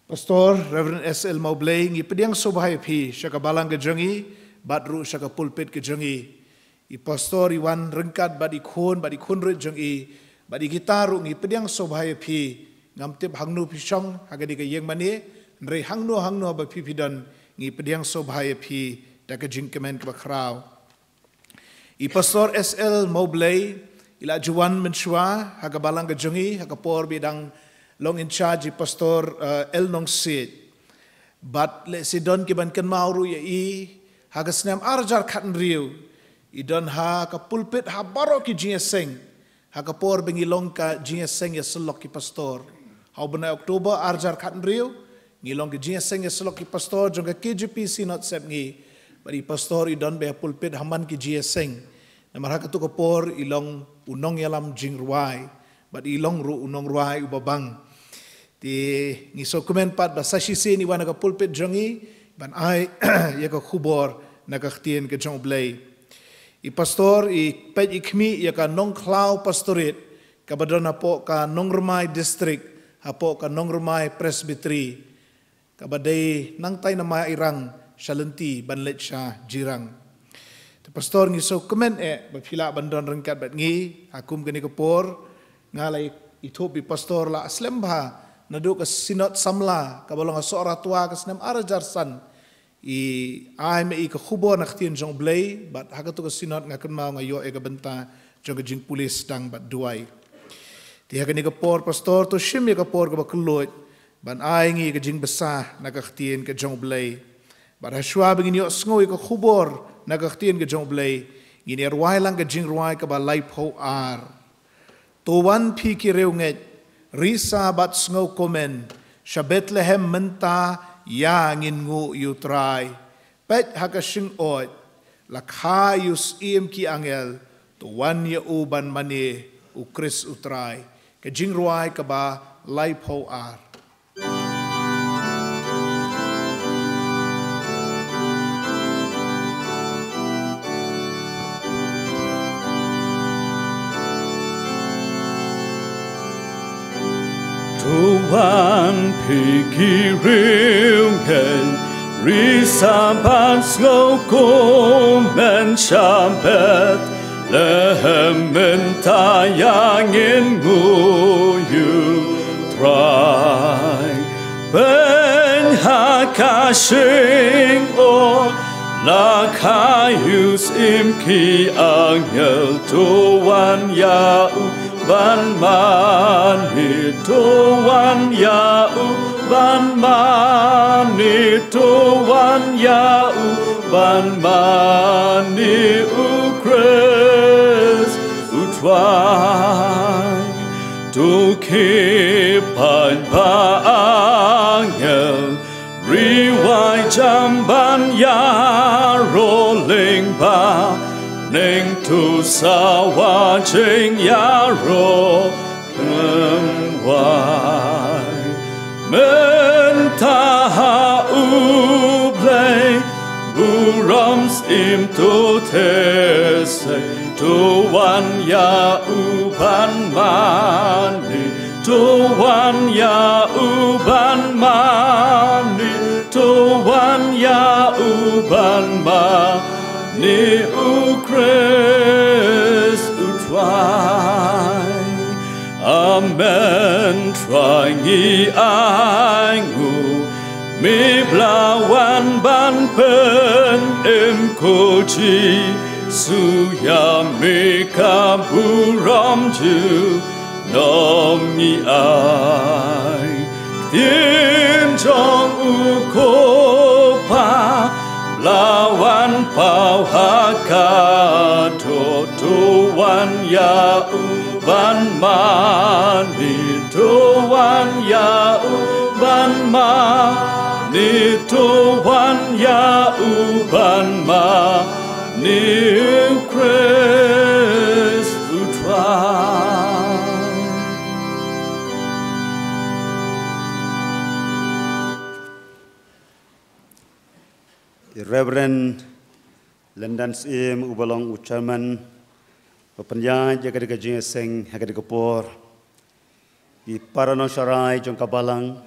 Pastor Reverend S L Mawblei, ngi pdiang sngewbha ïa phi sha ka Balang ka jong ngi, bad ruh sha ka pulpit ka jong ngi. I Pastor i wan ryngkat bad i khun, bad i khunrit jong i, bad i guitar ruh, ngi pdiang sngewbha ïa phi. Ngam tip hangno phi shong ha kane ka ïing mane, hynrei hangno hangno ba phi phi don, ngi pdiang sngewbha ïa phi da ka jingkmen kaba khraw. I Pastor S L Mawblei i la ju wan mynshuwa ha ka Balang ka jong ngi ha ka por ba i dang long in charge i Pastor, eh, L Nongsiej. Bad lehse don ki ban kynmaw ruh ïa i, ha ka snem arhajar khathynriew i don ha ka pulpit ha baroh ki jingïaseng, ha ka por ba ngi long ka jingïaseng ïasyllok ki pastor. Ha u bnai October arhajar khathynriew ngi long ka jingïaseng ïasyllok ki pastor jong ka K J P Synod Sepngi. Bad i Pastor i don beit ha pulpit ha man ki jingïaseng. Namar ha kato ka por i long u nongïalam jingrwai, bad i long ruh u nongrwai uba bang. Te ngi sngewkmen pat ba sa shisien i wan na ka pulpit jong ngi ban ai ïa ka khubor na ka ktien ka jong U Blei. I pastor i peit i khmih ïa ka Nongkhlaw Pastorate kaba don hapoh ka Nongrmai District, hapoh ka Nongrmai Presbytery, kaba dei nangtai na Mairang sha lynti ban leit sha Jirang. Te pastor, ngi sngewkmen eh ba phi lah ban don ryngkat bad ngi ha kum kane ka por. Nga la ithuh ba i pastor la slem bha naduh ka Synod Samla kaba long ha Sohra Twa ka snem ar hajar san, i ai ma i ka khubor na ka ktien jong U Blei, bad ha katu ka Synod nga kynmaw nga ïoh ïa ka bynta jong ka jingpule sdang bad duwai. Te ha kane ka por pastor, to shim ïa ka por kaba kylluid ban ai ngi ka jingbsa na ka ktien ka jong U Blei. Bad ha shuwa ba ngin ïohsngew ïa ka khubor na ka ktien ka jong U Blei, ngin ïa rwai lang ka jingrwai kaba laiphew ar. To wan phi ki riewngeit, risa bad sngewkmen, sha Bethlehem mynta ïa ngin nguh ïa U Trai. Peit ha ka shyngod, la kha ïa u Syiem ki angel, to wan ïa u ban mane, U Khrist U Trai. Ka jingrwai kaba laiphew ar. To wan phi ki riewngeit, risa bad sngewkmen, sha Bethlehem mynta ïa ngin nguh ïa U Trai. Peit ha ka shyngod, la kha ïa u Syiem ki angel, to wan ïa u ban mane, to wan ïa u ban mane, to wan ïa u ban mane, U Khrist U Trai. To ki paidbah angel, ri wai jam ban ïaroh lyngba, neng to sawa jingïaroh khlem wai. Mynta ha U Blei burom Syiem to theh sei, to wan ïa u ban mane, to wan ïa u ban mane, to wan ïa u ban mane, U Khrist U Trai. Amen, Trai ngi ainguh, me ba la wan ban pynim, ko Jisu ïa me ka burom ju nong ngi ai. Ktien jong u ko Pa la wan paw ha ka doh, to wan ïa u ban mane, to wan ïa u ban mane, to wan ïa u ban mane, U Khrist U Trai. Reverend Lyndan Syiem, uba long u chairman, ba pynïaid ïa ka dei ka jingïaseng ha ka dei ka por. Ki para nongsharai jong ka balang,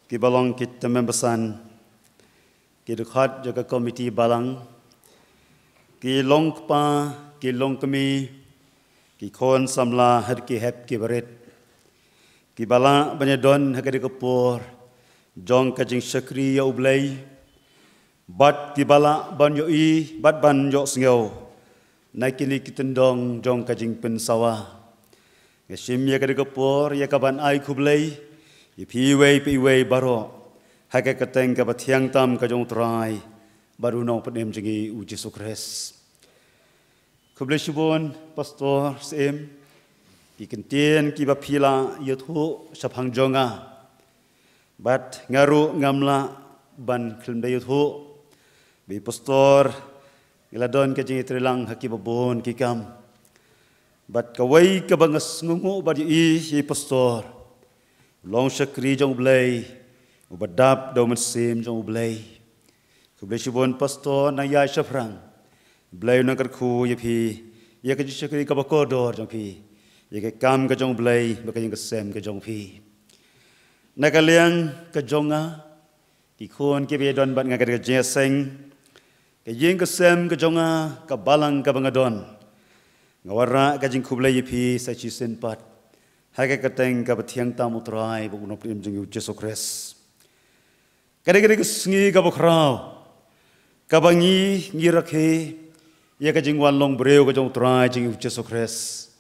kiba long ki tymmen basan, ki dkhot jong ka komiti balang, ki longkpa, ki longkmie, ki khun samla, ha ki hep ki barit, kiba lah ban ïadon ha ka dei ka por jong ka jingshakri ïa U Blei, bad kiba lah ban ïohi bad ban ïohsngew na kine ki tyndong jong ka jingpynsawa. Nga shim ïa ka dei ka por ïa ka ban ai khublei ïa phi iwei pa iwei baroh ha ka kyrteng kaba thiang tam ka jong U Trai bad U Nongpynim jong ngi U Jisu Khrist. Khublei shibun Pastor Syiem, ki kyntien kiba phi la ïathuh shaphang jong nga, bad nga ruh ngam lah ban khlem da ïathuh ba i Pastor ngi la don ka jingïatreilang ha kiba bun ki kam. Bad kawei kaba nga sngewnguh bad ïohi ïa i Pastor, Long shakri jong U Blei, uba dap da u Mynsiem jong U Blei. Khublei shibun Pastor Nangïaishaphrang. Blei un nang kyrkhu ïa phi ïa ka jingshakri kaba kordor jong phi, ïa ka kam ka jong U Blei bad ka ïing ka sem ka jong phi. Na ka liang ka jong nga, ki khun kiba ïadon bad nga ha kane ka jingïaseng, ka ïing ka sem ka jong nga, ka balang kaba nga don, nga wanrah ka jingkhublei ïa phi sa shisien pat ha ka kyrteng kaba thiang tam U Trai bad U Nongpynim jong ngi U Jisu Khrist. Ka dei, ka dei ka sngi kaba khraw kaba ngi, ngi rakhe ïa ka jingwan long briew ka jong U Trai jong ngi U Jisu Khrist.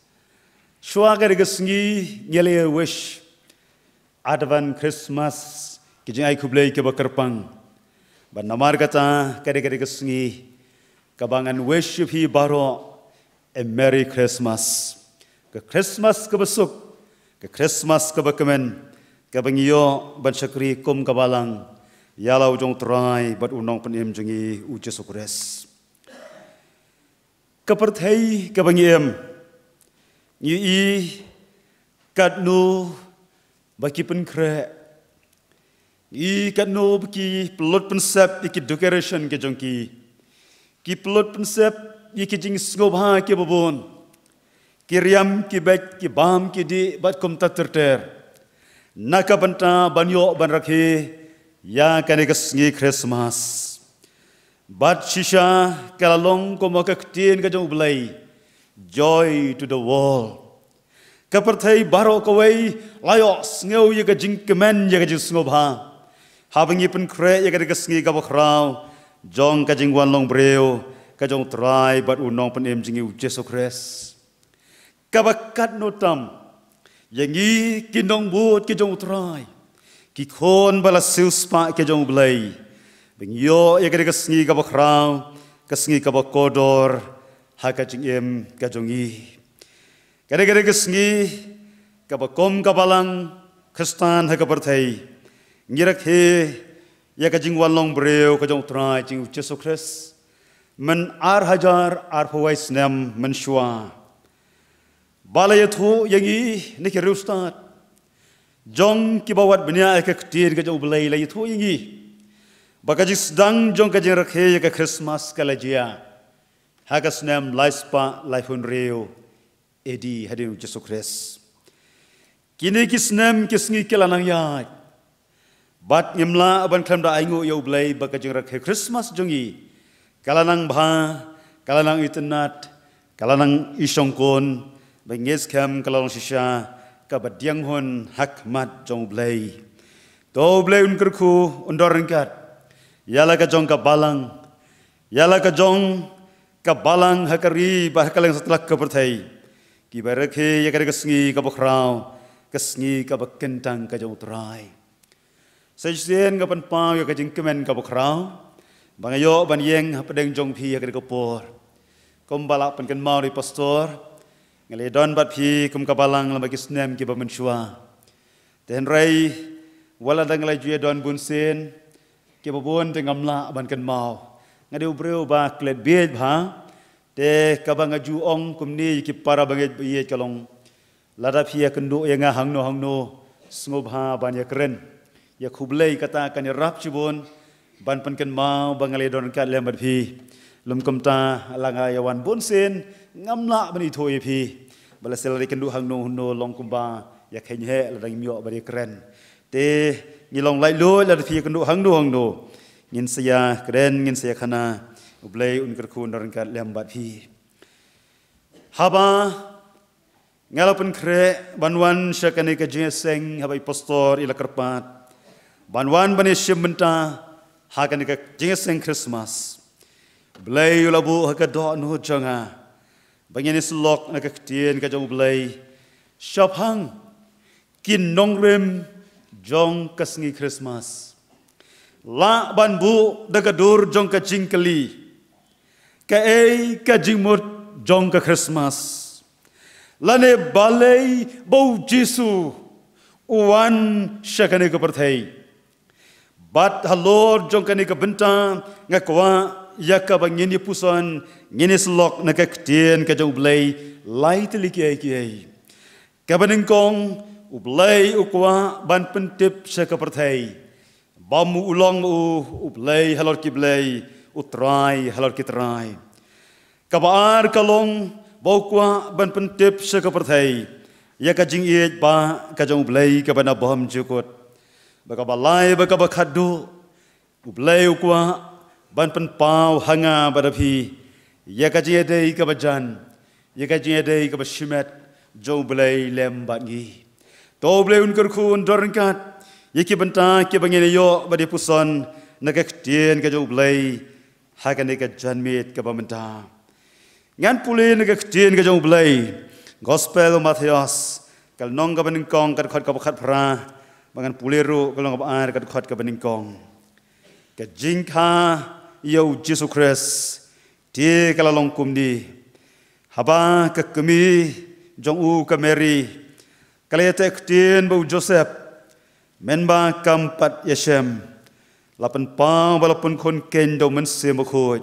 Shuwa ka dei ka sngi ngi la wish Advent, Christmas, ki jingai khublei kiba kyrpang. Bad namar kata ka dei, ka dei ka sngi kaba ngan wish ïa phi baroh a Merry Christmas. Ka Christmas kaba suk, ka Christmas kaba kmen, kaba ngi ïoh ban shakri kum ka balang ïa la u jong U Trai bad U Nongpynim jong ngi U Jisu Khrist. Ka pyrthei kaba ngi im, ngi i katno ba ki pynkhreh, ngi i katno ba ki pynlut pynsep ïa ki decoration ki jong ki, ki pynlut pynsep ïa ki jingsngewbha kiba bun, ki riam, ki beit, ki bam, ki dih bad kumta ter ter, na ka bynta ban ïoh ban rakhe ïa kane ka sngi Christmas. Bad shisha ka la long kum ka ktien ka jong U Blei, "Joy to the world." Ka pyrthei baroh kawei la ïohsngew ïa ka jingkmen, ïa ka jingsngewbha, haba ngi pynkhreh ïa kane ka sngi kaba khraw jong ka jingwan long briew ka jong U Trai bad U Nongpynim jong ngi U Jisu Khrist. Kaba katno tam ïa ngi ki nongbud ki jong U Trai, ki khun ba la siewspah ki jong U Blei, ba ngi ïoh ïa kane ka sngi kaba khraw, ka sngi kaba kordor ha ka jingim ka jong ngi. Kane, kane ka sngi kaba kum ka balang Khristan ha ka pyrthei ngi rakhe ïa ka jingwan long briew ka jong U Trai jong ngi U Jisu Khrist, myn ar hajar arphew wei snem mynshuwa. Ba la ïathuh ïa ngi na ki riewstad jong kiba wad bniah ïa ka ktien ka jong U Blei, la ïathuh ïa ngi ba ka jingsdang jong ka jingrakhe ïa ka Christmas ka la jia ha ka snem laispah laiphew hynriew A D, hadien U Jisu Khrist. Kine ki snem ki sngi ki la nang ïaid, bad ngim lah ban khlem da ainguh ïa U Blei ba ka jingrakhe Christmas jong ngi ka la nang bha, ka la nang itynnad, ka la nang ishongkun, ba ngi skhem ka la long shisha kaba diang hun ha khmat jong U Blei. To U Blei un kyrkhu, un don ryngkat ïa la ka jong ka balang, ïa la ka jong ka balang ha ka ri bad ha kylleng satlak ka pyrthei, kiba rakhe ïa kane ka sngi kaba khraw, ka sngi kaba kyntang ka jong U Trai. Sa shisien nga pynpaw ïa ka jingkmen kaba khraw ba nga ïoh ban ïeng hapdeng jong phi ha kane ka por. Kumba la pynkynmaw da i Pastor, nga la ïadon bad phi kum ka balang lem bad ki snem kiba mynshuwa. Te hynrei wat la dang la ju ïadon bunsien, kiba bun te ngam lah ban kynmaw. Nga dei u briew ba klet bieit bha, te kaba nga ju ong kumne ïa ki para bangeit ba ïeit ka long, lada phi ïakynduh ïa nga hangno hangno, sngewbha ban ïakren. Ïa khublei kata kan ïarap shibun ban pynkynmaw ba nga la ïadon ryngkat lem bad phi. Lym kumta la nga ïawan bunsien, ngam lah ban ithuh ïa phi. Ba lehse lada ïakynduh hangno hangno long kumba ïakheiñ heh lada ngim ïoh ban ïakren. Te ngi long laitluid lada phi ïakynduh hangno hangno. Ngin sa ïakren, ngin sa ïakhana. U Blei un kyrkhu, un don ryngkat lem bad phi. Haba nga la pynkhreh ban wan sha kane ka jingïaseng, haba i Pastor i la kyrpad ban wan ban ïashim bynta ha kane ka jingïaseng Christmas, U Blei u la buh ha ka dohnud jong nga ba ngin ïasyllok na ka ktien ka jong U Blei shaphang ki nongrim jong ka sngi Christmas. Lah ban buh da ka dur jong ka jingkylli, kaei ka jingmut jong ka Christmas? Lane balei ba U Jisu u wan sha kane ka pyrthei? Bad halor jong kane ka bynta nga kwah ïa kaba ngin ïapuson, ngin ïasyllok na ka ktien ka jong U Blei lai tylli kiei kiei. Kaba nyngkong, U Blei u kwah ban pyntip sha ka pyrthei ba u long u, u Blei halor ki blei, u Trai halor ki trai. Kaba ar ka long ba u kwah ban pyntip sha ka pyrthei ïa ka jingïeit ba ka jong u Blei kaba na bymjukut. Ba kaba lai, ba kaba khatduh, u Blei u kwah ban pynpaw ha nga bad ha phi ïa ka jingïadei kaba jan, ïa ka jingïadei kaba shimet jong u Blei lem bad ngi. To u Blei un kyrkhu, un don ryngkat ïa ki bynta kiba ngin ïoh bad ïa puson na ka ktien ka jong u Blei ha kane ka janmiet kaba mynta. Ngan pule na ka ktien ka jong u Blei, Gospel u Mathaios, ka lynnong kaba nyngkong, ka dkhot kaba khatphra, ba ngan pule ruh ka lynnong kaba ar, ka dkhot kaba nyngkong. Ka jingkha ïa u Jisu Khrist te ka la long kumne: Haba ka kmie jong u ka Mary ka la ïateh ktien bad u Joseph, mynba kam pat ïashem, la pynpaw ba la pynkhun keiñ da u Mynsiem Bakhuid.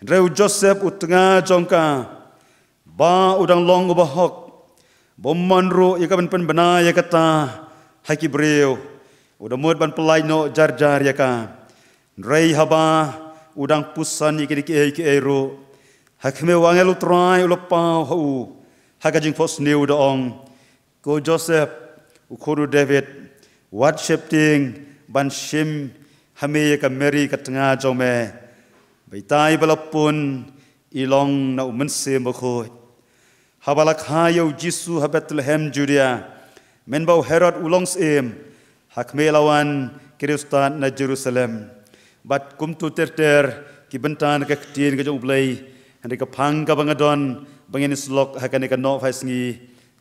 Hynrei u Joseph u tnga jong ka, ba u dang long u bahok, bym mon ruh ïa ka ban pynbna ïa kata ha ki briew, u da mut ban pyllait noh jar jar ïa ka. Hynrei haba u dang puson ïa kine kiei kiei ruh, ha khmih, u angel u Trai u la paw ha u ha ka jingphohsniew, u da ong: Ko Joseph, u khun u David, wat sheptieng ban shim ha me ïa ka Mary ka tnga jong me. Ba itai ba la pun i long na u Mynsiem Bakhuid. Haba la kha ïa u Jisu ha Bethlehem Judea, mynba u Herod u long syiem, ha khmih, la wan ki riewstad na Jerusalem. Bad kumto ter ter ki bynta na ka ktien ka jong u Blei. Hynrei ka phang kaba nga don ba ngin ïasyllok ha kane ka nohphai sngi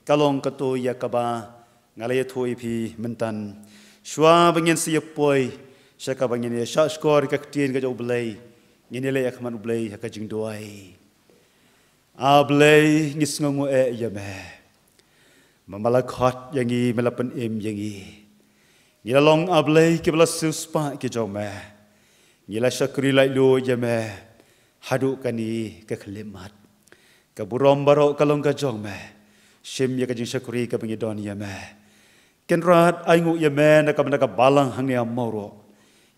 ka long kato ïa kaba nga la ïathuh ïa phi mynta. Shuwa ba ngin sa ïa poi sha kaba ngin ïa shahshkor ïa ka ktien ka jong u Blei, ngin ïa leit ha khmat u Blei ha ka jingduwai. A Blei, ngi sngewnguh eh ïa me, ba me la khot ïa ngi, me la pynim ïa ngi. Ngi la long, A Blei, kiba la siewspah ki jong me. Ngi la shakri laitluid ïa me haduh kane ka khyllipmat. Ka burom baroh ka long ka jong me. Shim ïa ka jingshakri kaba ngi don ïa me. Kynrad, ainguh ïa me na ka bynta ka balang hangne ha Mawroh,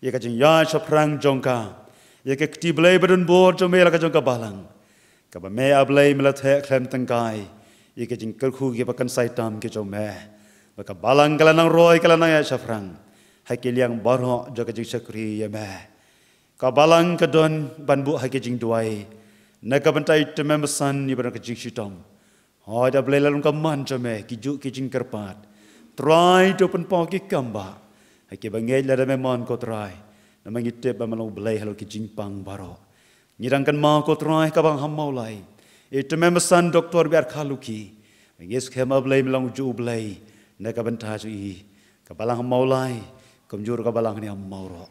ïa ka jingïaid shaphrang jong ka, ïa ka kti Blei ba donbor jong me la ka jong ka balang, kaba me, A Blei, me la theh khlem tyngkai ïa ka jingkyrkhu kiba kynsai tam ki jong me. Ba ka balang ka la nang roi, ka la nang ïaid shaphrang ha ki liang baroh jong ka jingshakri ïa me. Ka balang ka don ban buh ha ki jingduwai na ka bynta i tymmen basan, i ba don ka jingshitom. Hooid, A Blei, la long ka mon jong me, ki juh ki jingkyrpad, Trai, to pynpaw ki kambah ha kiba ngeit lada me mon, ko Trai. Namar ngi tip ba me long U Blei halor ki jingpang baroh. Ngi dang kynmaw, ko Trai, ka balang ha Mawlai, i tymmen basan Doktor B R Kharlukhi. Ngi skhem, A Blei, me long juh U Blei na ka bynta jong i. Ka balang ha Mawlai, kumjuh ruh ka balang hangne ha Mawroh,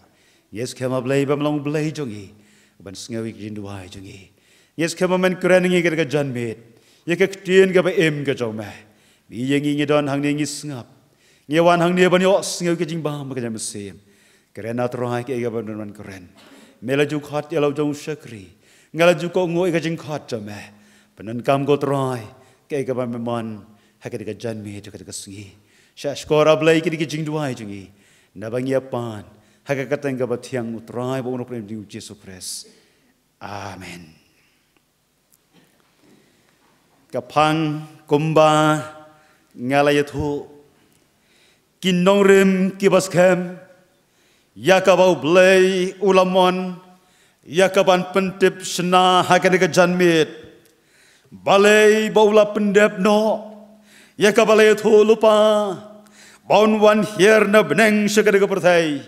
ngi skhem, A Blei, ba me long U Blei jong i, ban sngew ïa ki jingduwai jong i. Ngi skhem ba men kren ïa ngi ha kane ka janmiet ïa ka ktien kaba im ka jong me. Ba ïa ngi, ngi don hangne, ngi sngap, ngi wan hangne ban ïohsngew ïa ka jingbam ka jong u Mynsiem. Kren, A Trai, kaei kaba men kren. Me la ju khot ïa la u jong u shakri. Nga la ju kohnguh ïa ka jingkhot jong me. Pyndonkam, ko Trai, kaei kaba me mon ha kane ka janmiet, ha kane ka sngi. Shahshkor, A Blei, kine ki jingduwai jong ngi, naba ngi ïa pan ha ka kyrteng kaba thiang U Trai bad U Nongpynim jong ngi U Jisu Khrist. Amen. Ka phang kumba nga la ïathuh, ki nongrim kiba skhem ïa kaba U Blei u la mon ïa ka ban pyntip shynna ha kane ka janmiet. Balei ba u la pyndep noh ïa kaba la ïathuh lypa ba un wan hiar na bneng sha kane ka pyrthei,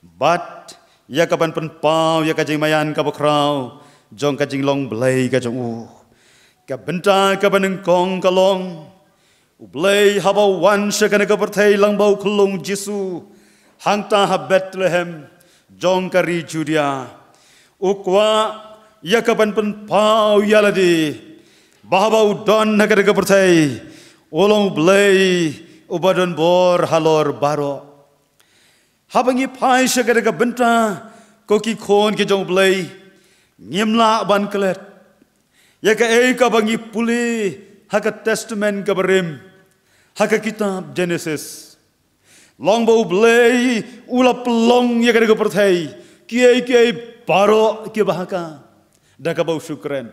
bad ïa ka ban pynpaw ïa ka jingmaïan kaba khraw jong ka jinglong Blei ka jong u. Ka bynta kaba nyngkong ka long, U Blei haba u wan sha kane ka pyrthei lyngba u khyllung Jisu hangta ha Bethlehem jong ka ri Judia, u kwah ïa ka ban pynpaw ïa lade ba haba u don ha kane ka pyrthei, u long U Blei uba donbor halor baroh. Haba ngi phai sha kane ka bynta, ko ki khun ki jong U Blei, ngim lah ban klet ïa kaei kaba ngi pule ha ka Testament kaba rim. Ha ka kitab Genesis, long ba U Blei u la pynlong ïa kane ka pyrthei, kiei kiei baroh kiba ha ka, da kaba u shu kren.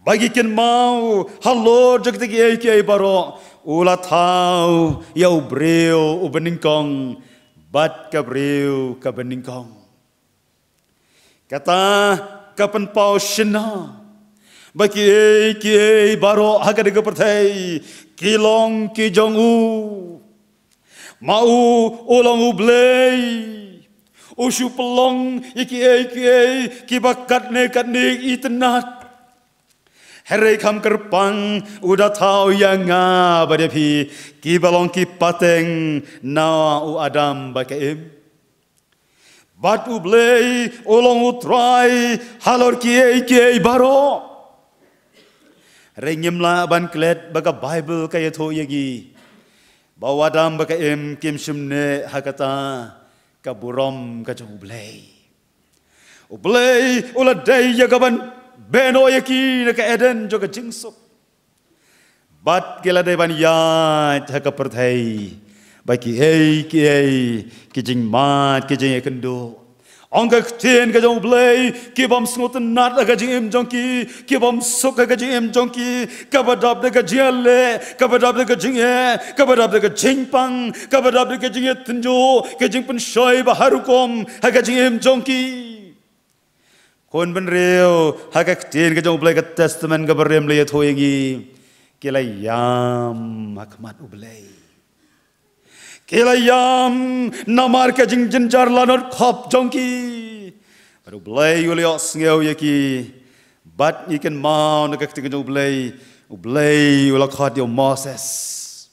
Ba ngi kynmaw halor jong kita kiei kiei baroh, u la thaw ïa u briew uba nyngkong bad ka briew kaba nyngkong. Kata ka pynpaw shynna ba kiei kiei baroh ha kane ka pyrthei ki long ki jong u. Ma u, u long U Blei. U shu pynlong ïa kiei kiei kiba katne katne itynnad. Hynrei kham kyrpang u da thaw ïa nga bad ïa phi, kiba long ki pateng na u Adam bad ka Im. Bad U Blei u long U Trai halor kiei kiei baroh. Hynrei ngim lah ban klet ba ka Baibl ka ïathuh ïa ngi ba u Adam bad ka Im kim shym neh ha kata ka burom ka jong U Blei. U Blei u la dei ïa ka ban beh noh ïa ki na ka Eden jong ka jingsuk. Bad ki la dei ban ïaid ha ka pyrthei ba kiei kiei ki jingmad ki jingïakynduh. Ong ka ktien ka jong U Blei, ki bym sngewtynnad ha ka jingim jong ki, ki bym suk ha ka jingim jong ki, kaba dap da ka jingïaleh, kaba dap da ka jingeh, kaba dap da ka jingpang, kaba dap da ka jingïatynjuh, ka jingpynshoi ba har rukom ha ka jingim jong ki. Khun bynriew, ha ka ktien ka jong U Blei, ka Testament kaba rim la ïathuh ïa ngi, ki la ïam ha khmat U Blei. Ki la ïam namar ka jingjynjar lanot khop jong ki. Bad U Blei u la ïohsngew ïa ki. Bad ngi kynmaw na ka ktien ka jong U Blei, U Blei u la khot ïa u Moses.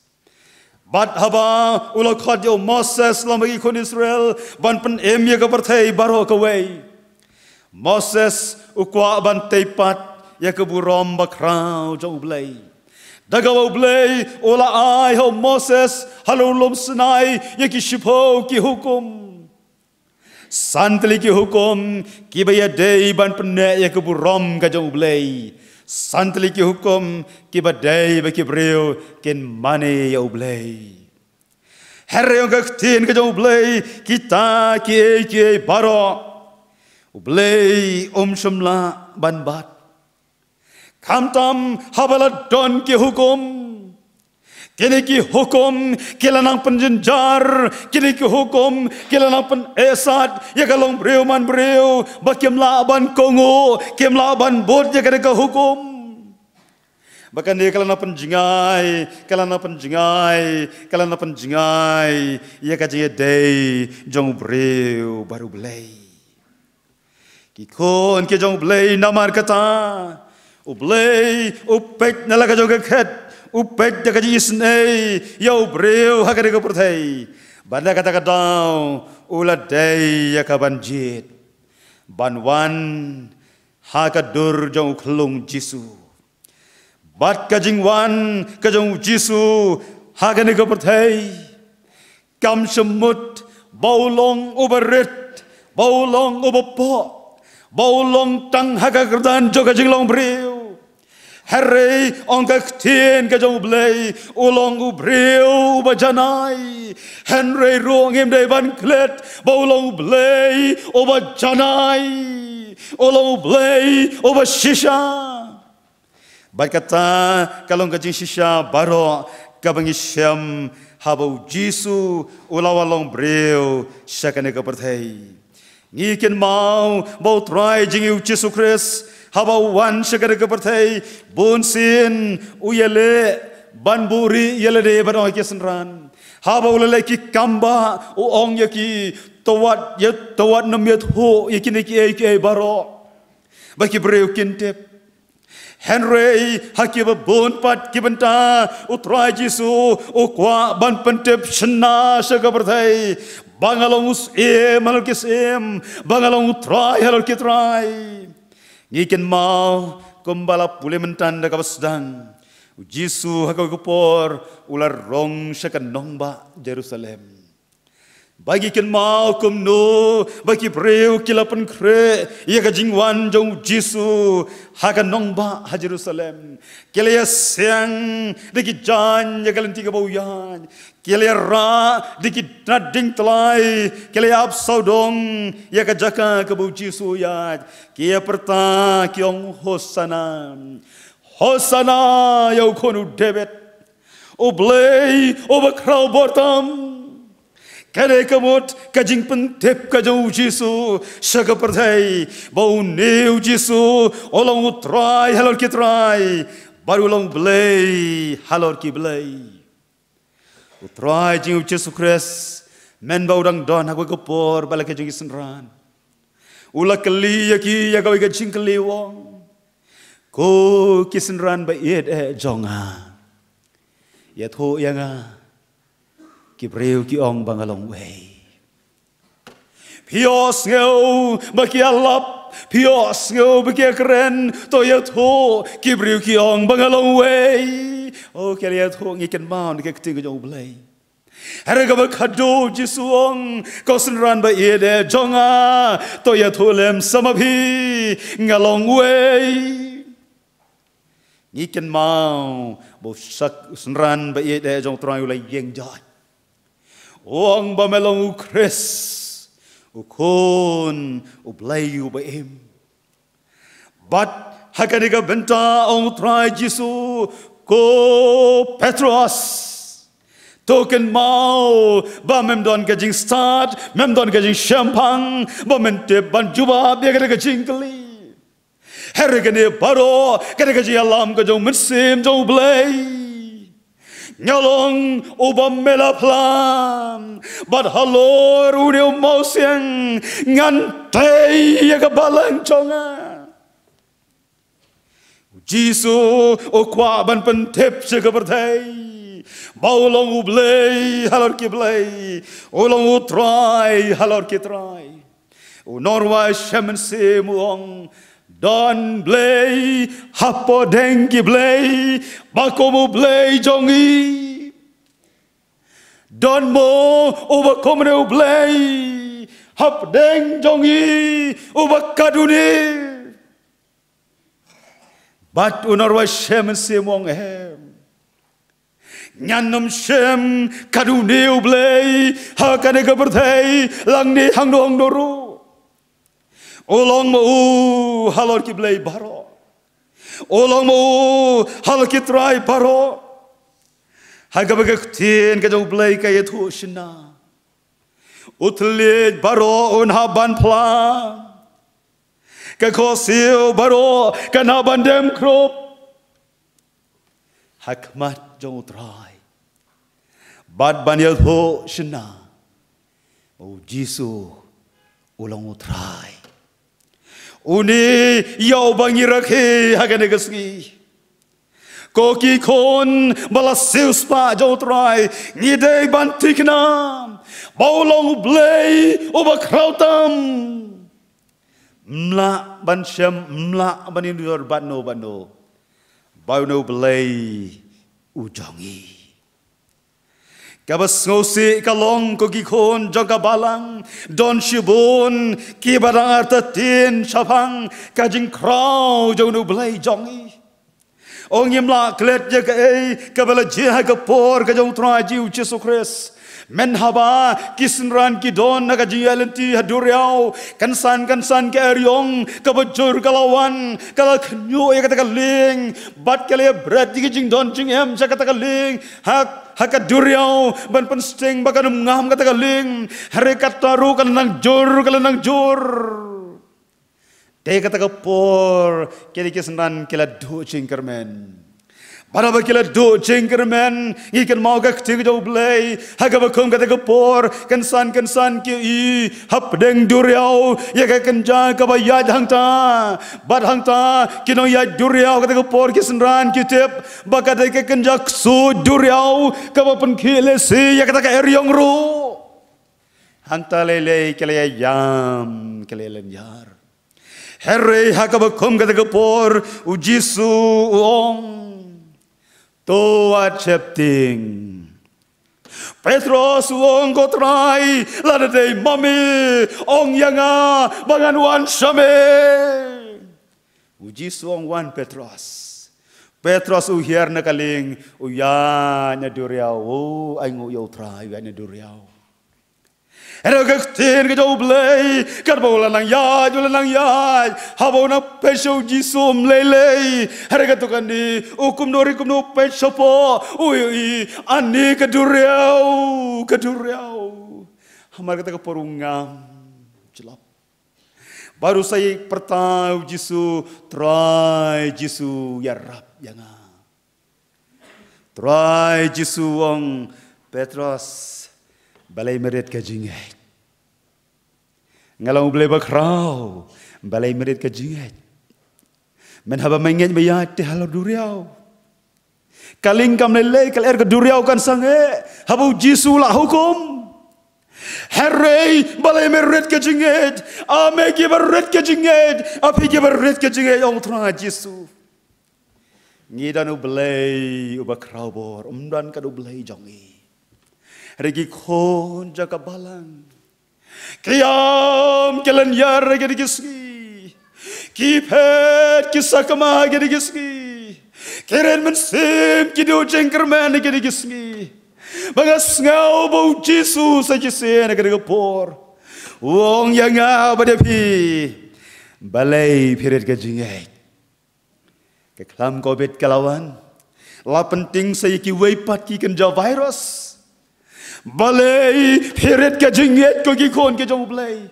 Bad haba u la khot ïa u Moses lem bad ki khun Israel ban pynim ïa ka pyrthei baroh kawei, Moses u kwah ban tei pat ïa ka burom bakhraw jong U Blei. Da kaba U Blei u la ai ha u Moses halor u lum Sinai ïa ki shiphew ki hukum. San tylli ki hukum kiba ïadei ban pynneh ïa ka burom ka jong U Blei. San tylli ki hukum kiba dei ba ki briew kin mane ïa U Blei. Hynrei ong ka ktien ka jong U Blei, kita kiei kiei baroh U Blei um shym lah ban bat. Khamtam haba la don ki hukum, kine ki hukum ki la nang pynjynjar, kine ki hukum ki la nang pynïasat ïa ka longbriew manbriew ba kim lah ban kohnguh, kim lah ban bud ïa kane ka hukum. Ba kane ka la nang pynjngai, ka la nang pynjngai, ka la nang pynjngai ïa ka jingïadei jong u briew bad U Blei. Ki khun ki jong U Blei, namar kata U Blei u peit na la ka jong ka khet, u peit da ka jingisynei ïa u briew ha kane ka pyrthei. Bad na kata ka daw u la dei ïa ka ban jied, ban wan ha ka dur jong u khyllung Jisu. Bad ka jingwan ka jong u Jisu ha kane ka pyrthei kam shym mut ba u long uba rit, ba u long uba poh, ba u long tang ha ka kyrdan jong ka jinglong briew. Hynrei ong ka ktien ka jong U Blei, u long u briew uba janai. Hynrei ruh ngim dei ban klet ba u long U Blei uba janai, u long U Blei uba shisha. Bad kata ka long ka jingshisha baroh kaba ngi shem haba u Jisu u la wan long briew sha kane ka pyrthei. Ngi kynmaw ba U Trai jong ngi u Jisu Khrist haba u wan sha kane ka pyrthei, bunsien u ïaleh ban buhrieh ïa lade bad ong ïa ki synran. Haba u la leh ki kam bah, u ong ïa ki, to wat ïa, to wat nym ïathuh ïa kine kiei kiei baroh ba ki briew kin tip. Hynrei ha kiba bun pat ki bynta U Trai Jisu u kwah ban pyntip shynna sha ka pyrthei ba nga long u Syiem halor ki syiem, ba nga long U Trai halor ki trai. Ngi kynmaw kumba la pule mynta da kaba sdang, u Jisu ha kawei ka por u la rung sha ka nongbah Jerusalem. Ba ki kynmaw kumno ba ki briew ki la pynkhreh ïa ka jingwan jong u Jisu ha ka nongbah ha Jerusalem. Ki la ïaseng da ki jaiñ ïa ka lynti kaba u ïaid. Ki la ïarah da ki tnat diengtlai. Ki la ïa ap sawdong ïa ka jaka kaba u Jisu u ïaid. Ki ïa pyrta ki ong, Hosana. Hosana ïa u khun u David. U Blei uba khraw bor tam. Ka dei ka mut ka jingpyntip ka jong u Jisu sha ka pyrthei, ba une u Jisu u long u Trai halor ki trai, bad u long Blei halor ki blei. U Trai jong ngi u Jisu Khrist, mynba u dang don ha kawei ka por bad la ka jong ki synran, u la kylli ïa ki ïa kawei ka jingkylli, u ong, Ko ki synran ba ïeit eh jong nga, ïathuh ïa nga, ki briew ki ong ba nga long uei? Phi ïohsngew ba ki ïalap, phi ïohsngew ba ki ïakren, to ïathuh, ki briew ki ong ba nga long uei? Oh, ki la ïathuh, ngi kynmaw na ka ktien ka jong u Blei. Hynrei kaba khadduh u Jisu u ong, ko synran ba ïeit eh jong nga, to ïathuh lem sa ma phi, nga long uei? Ngi kynmaw ba u sak-, u synran ba ïeit eh jong u Trai u la ïeng jait. U ong ba me long u Khrist, u Khun u Blei uba im. Bad ha kane ka bynta u ong u Trai Jisu, ko Petros, to kynmaw ba mem don ka jingstad, mem don ka jingshemphang ba men tip ban jubab ïa kane ka jingkylli. Hynrei kane baroh ka dei ka jingïalam ka jong u Mynsiem jong u Blei. Nga long uba me la phla, bad halor une u mawsiang ngan tei ïa ka balang jong nga. U Jisu u kwah ban pyntip sha ka pyrthei ba u long u Blei halor ki blei, u long u Trai halor ki trai. U nongrwai shimet mynsiem u ong, don Blei hapdeng ki blei ba kum u Blei jong ngi? Don mo uba kumne u Blei hapdeng jong ngi uba katne? Bad u nongrwai shimet mynsiem u ong, em. Ngan nym shem katne u Blei ha kane ka pyrthei lane hangno hangno ruh. U long ma u halor ki blei baroh. U long ma u halor ki trai baroh. Ha kaba ka ktien ka jong u Blei ka ïathuh shynna, u thylliej baroh un hap ban phla. Ka khohsiew baroh kan hap ban dem khrup ha khmat jong u Trai. Bad ban ïathuh shynna, u Jisu u long u Trai. Une ïa uba ngi rakhe ha kane ka sngi. Ko ki khun ba la siewspah jong u Trai, ngi dei ban thikna ba u long u Blei uba khraw tam. Ym lah ban shem, ym lah ban ïanujor bad no bad no, ba une u Blei u jong ngi. Kaba sngewsih ka long, ko ki khun jong ka balang, don shibun kiba dang artatien shaphang ka jingkhraw jong une u Blei jong ngi. Ong, ngim lah klet ïa kaei kaba la jia ha ka por ka jong u Trai jong ngi u Jisu Khrist. Mynhaba ki synran ki don ha ka jingïaid lynti ha duriaw, kynsan kynsan ka eriong kaba jur ka la wan, ka la khñiuh ïa kata ka lieng, bad ka la ïa bret ïa ka jingdon jingem sha kata ka lieng ha, ha ka duriaw, ban pynsting ba kan ym ngam kata ka lieng. Hynrei kata ruh ka la nang jur, ka la nang jur. Te kata ka por, ki dei ki synran ki la duh jingkyrmen. Bad haba ki la duh jingkyrmen, ngi kynmaw ka ktien ka jong u Blei, ha kaba kum kata ka por, kynsan kynsan ki ïohi hapdeng duriaw ïa ka kynja kaba ïaid hangta. Bad hangta ki nongïaid duriaw kata ka por, ki synran ki tip ba ka dei ka kynja ksuid duriaw kaba pynkhih lehse ïa kata ka eriong ruh. Hangta lei lei ki la ïa ïam, ki la ïa lynñiar. Hynrei ha kaba kum kata ka por, u Jisu u ong, to wat sheptieng. Petros u ong, "Ko Trai, lada dei ma me, ong ïa nga ba ngan wan sha me." U Jisu u ong, "Wan Petros." Petros u hiar na ka lieng, u ïaid na duriaw, u ainguh ïa u Trai, u ïaid na duriaw. Hynrei ka ktien ka jong U Blei, katba u la nang ïaid, u la nang ïaid, haba u nang peit sha u Jisu um lei lei. Hynrei katto katne, u kumno ruh kumno peit shapoh, u ïohi, ani ka duriaw, ka duriaw. Hamar kata ka por u ngam jyllop. Bad u sa ïai pyrta u Jisu, "Trai Jisu, ïarap ïa nga." Trai Jisu u ong, "Petros, balei me rit ka jingngeit? Nga long U Blei bakhraw, balei me rit ka jingngeit? Myn haba me ngeit me ïaid te halor duriaw." Ka lieng kam lei lei, ka lyer ka duriaw kan sangeh haba u Jisu u la hukum. "Hynrei balei me rit ka jingngeit? A me kiba rit ka jingngeit, a phi kiba rit ka jingngeit," ong u Trai Jisu. Ngi don U Blei uba khraw bor, ym don kat U Blei jong ngi. Hynrei ki khun jong ka balang ki ïam, ki lynñiar ha kine ki sngi. Ki phet, ki sakma ha kine ki sngi. Ki rit mynsiem, ki duh jingkyrmen ha kine ki sngi. Ba nga sngew ba u Jisu sa shisien ha kane ka por u ong ïa nga bad ïa phi, "Balei phi rit ka jingngeit?" Ka khlam Covid ka la wan, la pyntieng sa ïa kiwei pat ki kynja virus. Balei phi rit ka jingngeit, ko ki khun ki jong U Blei?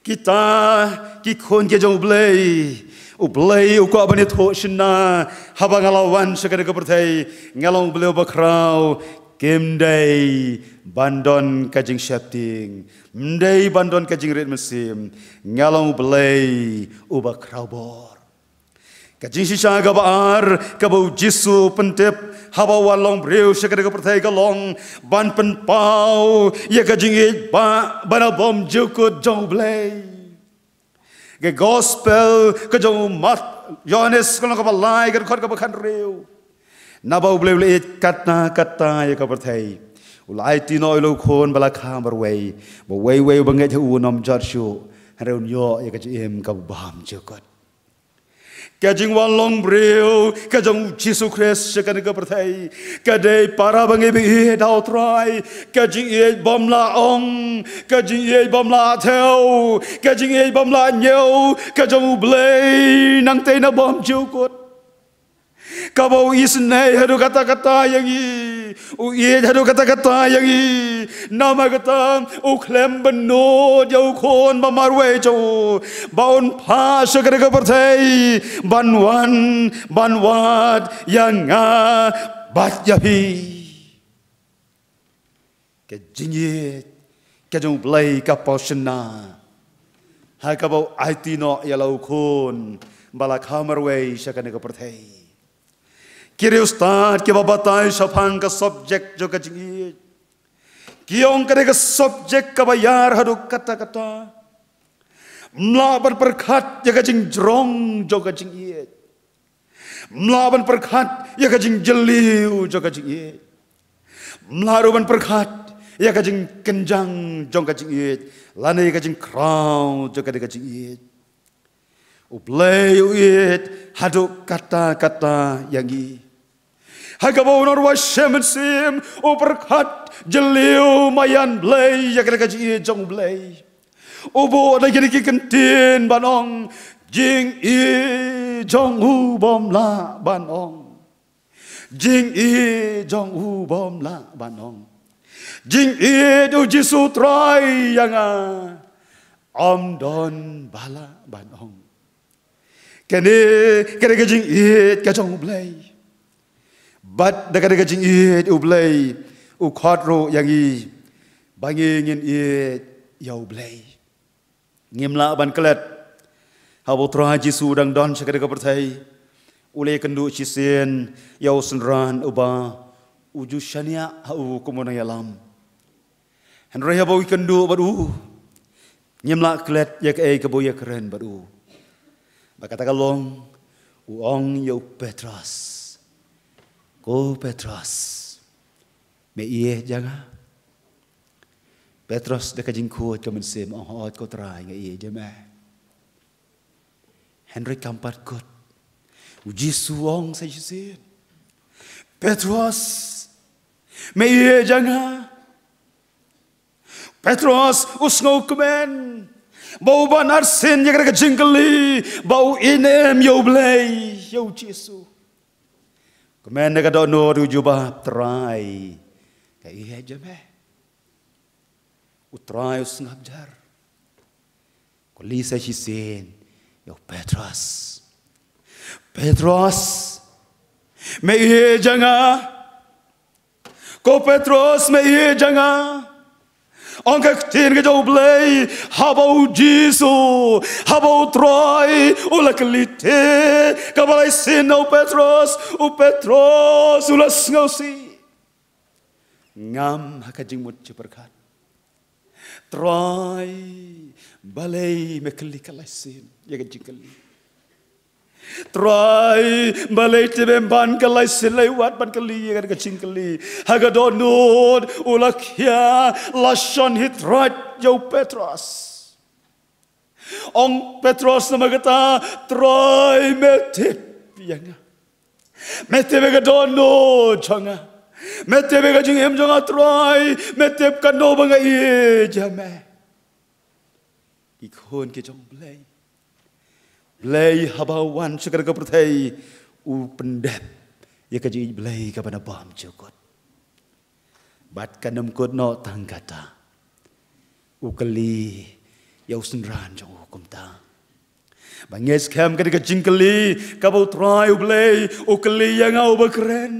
Kita ki khun ki jong U Blei, U Blei u kwah ban ïathuh shynna, haba nga la wan sha kane ka pyrthei, nga long U Blei uba khraw, kim dei ban don ka jingsheptieng, ym dei ban don ka jingrit mynsiem, nga long U Blei uba khraw bor. Ka jingshisha kaba ar kaba u Jisu u pyntip haba u wan long briew sha kane ka pyrthei ka long ban pynpaw ïa ka jingïeit ba, ba na bymjukut jong U Blei. Ka gospel ka jong u Mat-, Ïohannes ka long kaba lai, ka dkhot kaba khathynriew. Naba U Blei u la ïeit katta katta ïa ka pyrthei, u la aiti noh ïa la u Khun ba la kha marwei, ba uwei uwei uba ngeit ha u un ym jot shuh, hynrei un ïoh ïa ka jingim kaba bymjukut. Ka jingwan long briew ka jong u Jisu Khrist sha kane ka pyrthei ka dei para bangeit ba ïeit ha u Trai. Ka jingïeit bym lah ong, ka jingïeit bym lah thew, ka jingïeit bym lah ñiew ka jong U Blei nangtei na bymjukut. Kaba u isynei haduh katta katta ïa ngi, u ïeit haduh katta katta ïa ngi. Namar kata u khlem bynnud ïa u Khun ba marwei jong u ba un phah sha kane ka pyrthei ban wan, ban wad ïa nga bad ïa phi. Ka jingïeit ka jong U Blei ka paw shynna ha kaba u aiti noh ïa la u Khun ba la kha marwei sha kane ka pyrthei. Ki riewstad kiba batai shaphang ka subject jong ka jingïeit ki ong ka dei ka subject kaba ïar haduh katta katta. Ym lah ban pyrkhat ïa ka jingjrong jong ka jingïeit. Ym lah ban pyrkhat ïa ka jingjylliew jong ka jingïeit. Ym lah ruh ban pyrkhat ïa ka jingkynjang jong ka jingïeit lane ïa ka jingkhraw jong ka, ka jingïeit. U Blei u ïeit haduh katta katta ïa ngi. Ha kaba u nongrwai Mynsiem u pyrkhat jylliew maïan Blei ïa ka, ka jingïeit jong U Blei. U buh na kine ki kyntien ban ong, jingïeit jong u bym lah ban ong. Jingïeit jong u bym lah ban ong. Jingïeit u Jisu Trai ïa nga ym don ba lah ban ong. Kane, kane ka jingïeit ka jong U Blei. Bad da kane ka jingïeit U Blei u khot ruh ïa ngi ba ngi ngin ïeit ïa U Blei. Ngim lah ban klet haba u Trai Jisu u dang don sha kane ka pyrthei u la ïakynduh shisien ïa u synran uba u ju shaniah ha u kum u nongïalam. Hynrei haba u ïakynduh bad u, ngim lah klet ïa kaei kaba u ïakren bad u. Bad kata ka long, u ong ïa u Petros, ko Petros, Me ïeit ïa nga? Petros da ka jingkhuid ka mynsiem ong, hooid ko Trai, nga ïeit ïa me. Hynrei kam pat kut. U Jisu u ong sa shisien, Petros, me ïeit ïa nga? Petros u sngewkmen ba u ban arsien ïa ka jingkylli ba u im ïa U Blei, ïa U Jisu. Kmen da ka dohnud u jubab, Trai, nga ïeit ïa me. U Trai u sngap jar. U kylli sa shisien ïa u Petros, Petros, me ïeit ïa nga? Ko Petros, me ïeit ïa nga? Ong ka ktien ka jong U Blei, haba U Jisu, haba U Trai u la kylli te kaba la isynei na u Petros, u Petros u la sngewsih. Ngam ha ka jingmut jingpyrkhat. Trai, balei me kylli ka la isynei ïa ka jingkylli? Trai, balei te mem ban ka la isynei, wat ban kylli ïa ka jingkylli? Ha ka dohnud u la khia lashon Hithroit ïa u Petros. Ong Petros namar kata, Trai, me tip ïa nga. Me tip ïa ka dohnud jong nga. Me tip ïa ka jingim jong nga Trai. Me tip kano ba nga ïeit ïa me. Ki khun ki jong U Blei, U Blei haba u wan sha kane ka pyrthei, u pyndep ïa ka jingïeit Blei kaba na bymjukut. Bad kam kut noh tang kata, u kylli ïa u synran jong u kumta. Ba ngeit skhem ka dei ka jingkylli kaba U Trai U Blei u kylli ïa nga uba kren.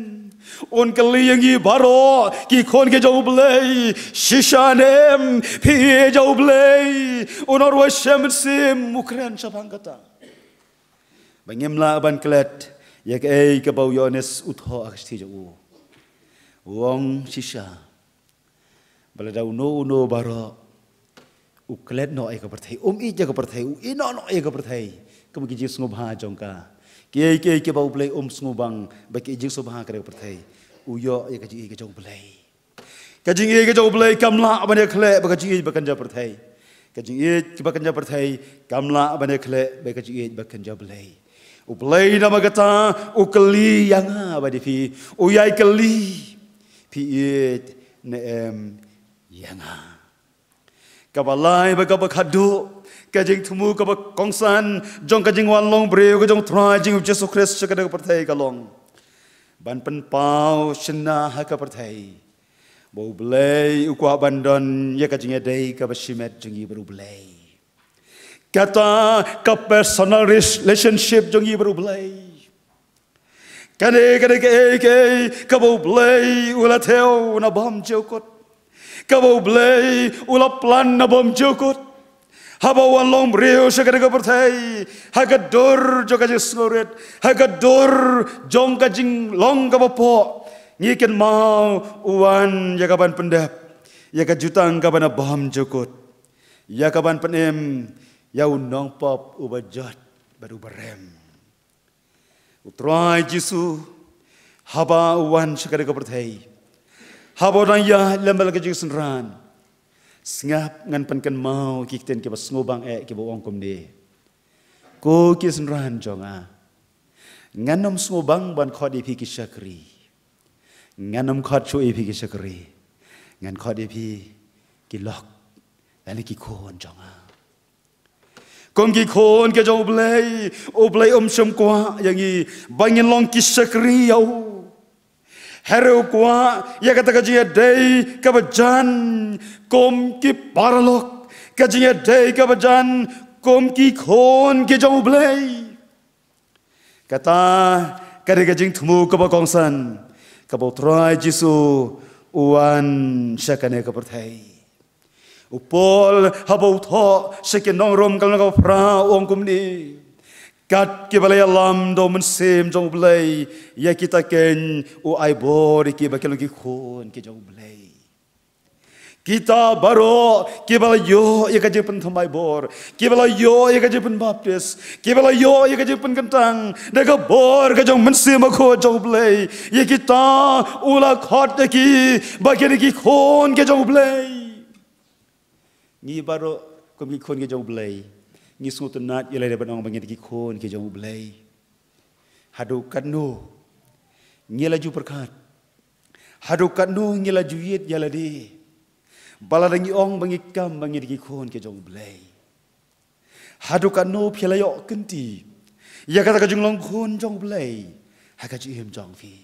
Un kylli ïa ngi baroh ki khun ki jong U Blei, shisha ne em phi ïeit ïa U Blei? Un ong ruh sha mynsiem, u kren shaphang kata. Ba ngim lah ban klet ïa kaei kaba u Ïoannis u thoh ha ka shithi jong u. U ong shisha ba lada uno uno baroh u klet noh ïa ka pyrthei, um ïeit ïa ka pyrthei, u ïehnoh noh ïa ka pyrthei, kum ki jingsngewbha jong ka, kiei kiei kiba U Blei um sngewbang ba ki jingsngewbha ka dei ka pyrthei, u ïoh ïa ka jingïeit ka jong U Blei. Ka jingïeit ka jong U Blei kam lah ban ïakhleh bad ka jingïeit ba kynja pyrthei. Ka jingïeit ba kynja pyrthei kam lah ban ïakhleh bad ka jingïeit ba kynja Blei. U Blei namar kata u kylli ïa nga bad ïa phi, u ïai kylli, phi ïeit ne em ïa nga? Kaba lai bad kaba khatduh, ka jingthmu kaba kongsan jong ka jingwan long briew ka jong U Trai jong ngi U Jisu Khrist sha kane ka pyrthei ka long ban pynpaw shynna ha ka pyrthei ba U Blei u kwah ban don ïa ka jingïadei kaba shimet jong ngi bad U Blei. Kata ka personal relationship jong ngi bad U Blei. Kane, kane kaei kaei kaba U Blei u la thew na bymjukut, kaba U Blei u la plan na bymjukut. Haba u wan long briew sha kane ka pyrthei, ha ka dur jong ka jingsngewrit, ha ka dur jong ka jinglong kaba pop, ngi kynmaw u wan ïa ka ban pyndep ïa ka jutang kaba na bymjukut, ïa ka ban pynim ïa u nongpop uba jot bad uba rem. U Trai Jisu, haba u wan sha kane ka pyrthei, haba u dang ïaid lem bad la ka jingsynran, sngap, ngan pynkynmaw ki ktien kiba sngewbang eh kiba u ong kumne: Ko ki synran jong nga, ngan ym sngewbang ban khot ïa phi ki shakri. Ngan ym khot shuh ïa phi ki shakri. Ngan khot ïa phi ki lok, lane ki khun jong nga. Kum ki khun ki jong U Blei, U Blei um shym kwah ïa ngi ba ngin long ki shakri ïa u. Hynrei u kwah ïa kata ka jingïadei kaba jan kum ki paralok, ka jingïadei kaba jan kum ki khun ki jong U Blei. Kata ka dei ka jingthmu kaba kongsan kaba U Trai Jisu u wan sha kane ka pyrthei. U Paul haba u thoh sha ki nong Rom ka lynnong kaba phra u ong kumne: Kat kiba la ïalam da U Mynsiem jong U Blei ïa kita ken, u ai bor ïa ki ba kin long ki khun ki jong U Blei. Kita baroh kiba la ïoh ïa ka jingpynthymmai bor, kiba la ïoh ïa ka jingpynbaptis, kiba la ïoh ïa ka jingpynkyntang da ka bor ka jong u Mynsiem Bakhuid jong U Blei, ïa kita u la khot ïa ki ba kin dei ki khun ki jong U Blei. Ngi baroh kum ki khun ki jong U Blei ngi sngewtynnad ïa lade ban ong ba ngi dei ki khun ki jong U Blei. Haduh katno ngi la ju pyrkhat, haduh katno ngi la ju ïit ïa lade ba lada ngi ong ba ngi kam ba ngi dei ki khun ki jong U Blei? Haduh katno phi la ïoh kynti ïa kata ka jinglong khun jong U Blei ha ka jingim jong phi?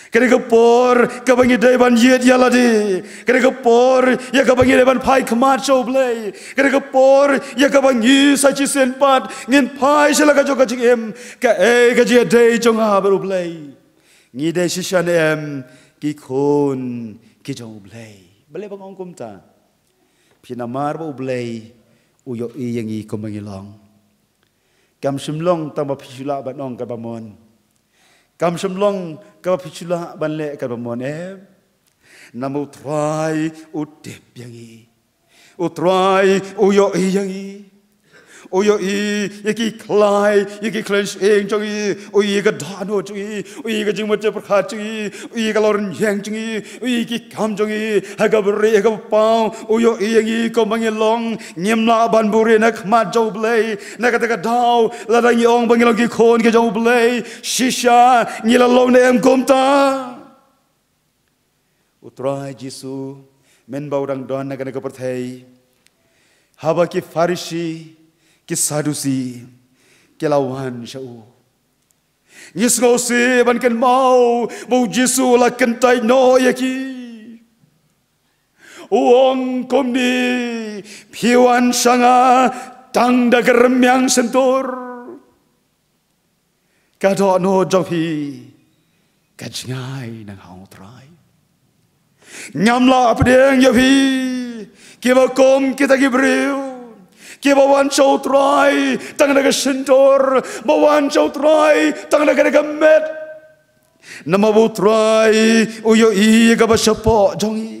Ka dei ka por kaba ngi dei ban ïit ïa lade. Ka dei ka por ïa kaba ngi dei ban phai khmat sha U Blei. Ka dei ka por ïa kaba ngi sa shisien pat ngin phai sha la ka jong ka jingim. Kaei ka jingïadei jong nga bad U Blei? Ngi dei shisha ne em ki khun ki jong U Blei? Balei ba nga ong kumta? Phi, namar ba U Blei u ïohi ïa ngi kumba ngi long. Kam shym long tang ba phi shu lah ban ong katba mon. Kam shym long kaba phi shu lah ban leh katba mon, em. Namar U Trai u tip ïa ngi. U Trai u ïohi ïa ngi. U ïohi ïa ki khlai, ïa ki khlaiñ shyieng jong ngi. U ïohi ïa ka dohnud jong ngi. U ïohi ïa ka jingmut jingpyrkhat jong ngi. U ïohi ïa ka longrynieng jong ngi. U ïohi ïa ki kam jong ngi. Ha kaba rieh, ha kaba paw, u ïohi ïa ngi kumba ngi long. Ngim lah ban buhrieh na khmat jong U Blei. Na kata ka daw, lada ngi ong ba ngi long ki khun ki jong U Blei, shisha ngi la long ne em kumta? U Trai Jisu, mynba u dang don ha kane ka pyrthei, haba ki Pharisi, ki Sadusi ki la wan sha u, ngi sngewsih ban kynmaw ba U Jisu u la kyntait noh ïa ki. U ong kumne: Phi wan sha nga tang da ka rmiang shyntur. Ka dohnud jong phi ka jngai na nga, ong U Trai. Ngam lah pdiang ïa phi kiba kum kita ki briew, kiba wan sha U Trai tang da ka shyntur, ba wan sha U Trai tang da ka, da ka met. Namar ba U Trai u ïohi ïa kaba shapoh jong ngi.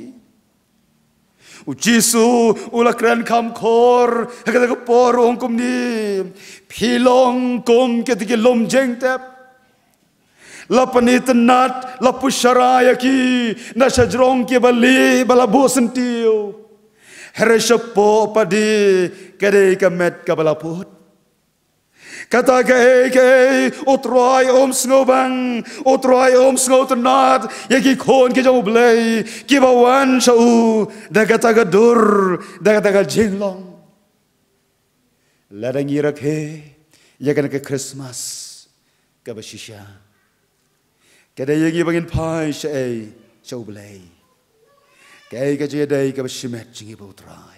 U Jisu u la kren kham khor ha kata ka por, u ong kumne: Phi long kum kita ki lum jingtep. La pynitynnad, la pushara ïa ki na shajrong kiba lieh ba la buh syntiew. Hynrei shapoh pat de ka dei ka met kaba la put. Kata kaei kaei U Trai um sngewbang, U Trai um sngewtynnad ïa ki khun ki jong U Blei kiba wan sha u da kata ka dur, da kata ka jinglong. Lada ngi rakhe ïa kane ka Christmas kaba shisha, ka dei ïa ngi ba ngin phai shaei? Sha U Blei. Kaei ka jingïadei kaba shimet jong ngi bad U Trai?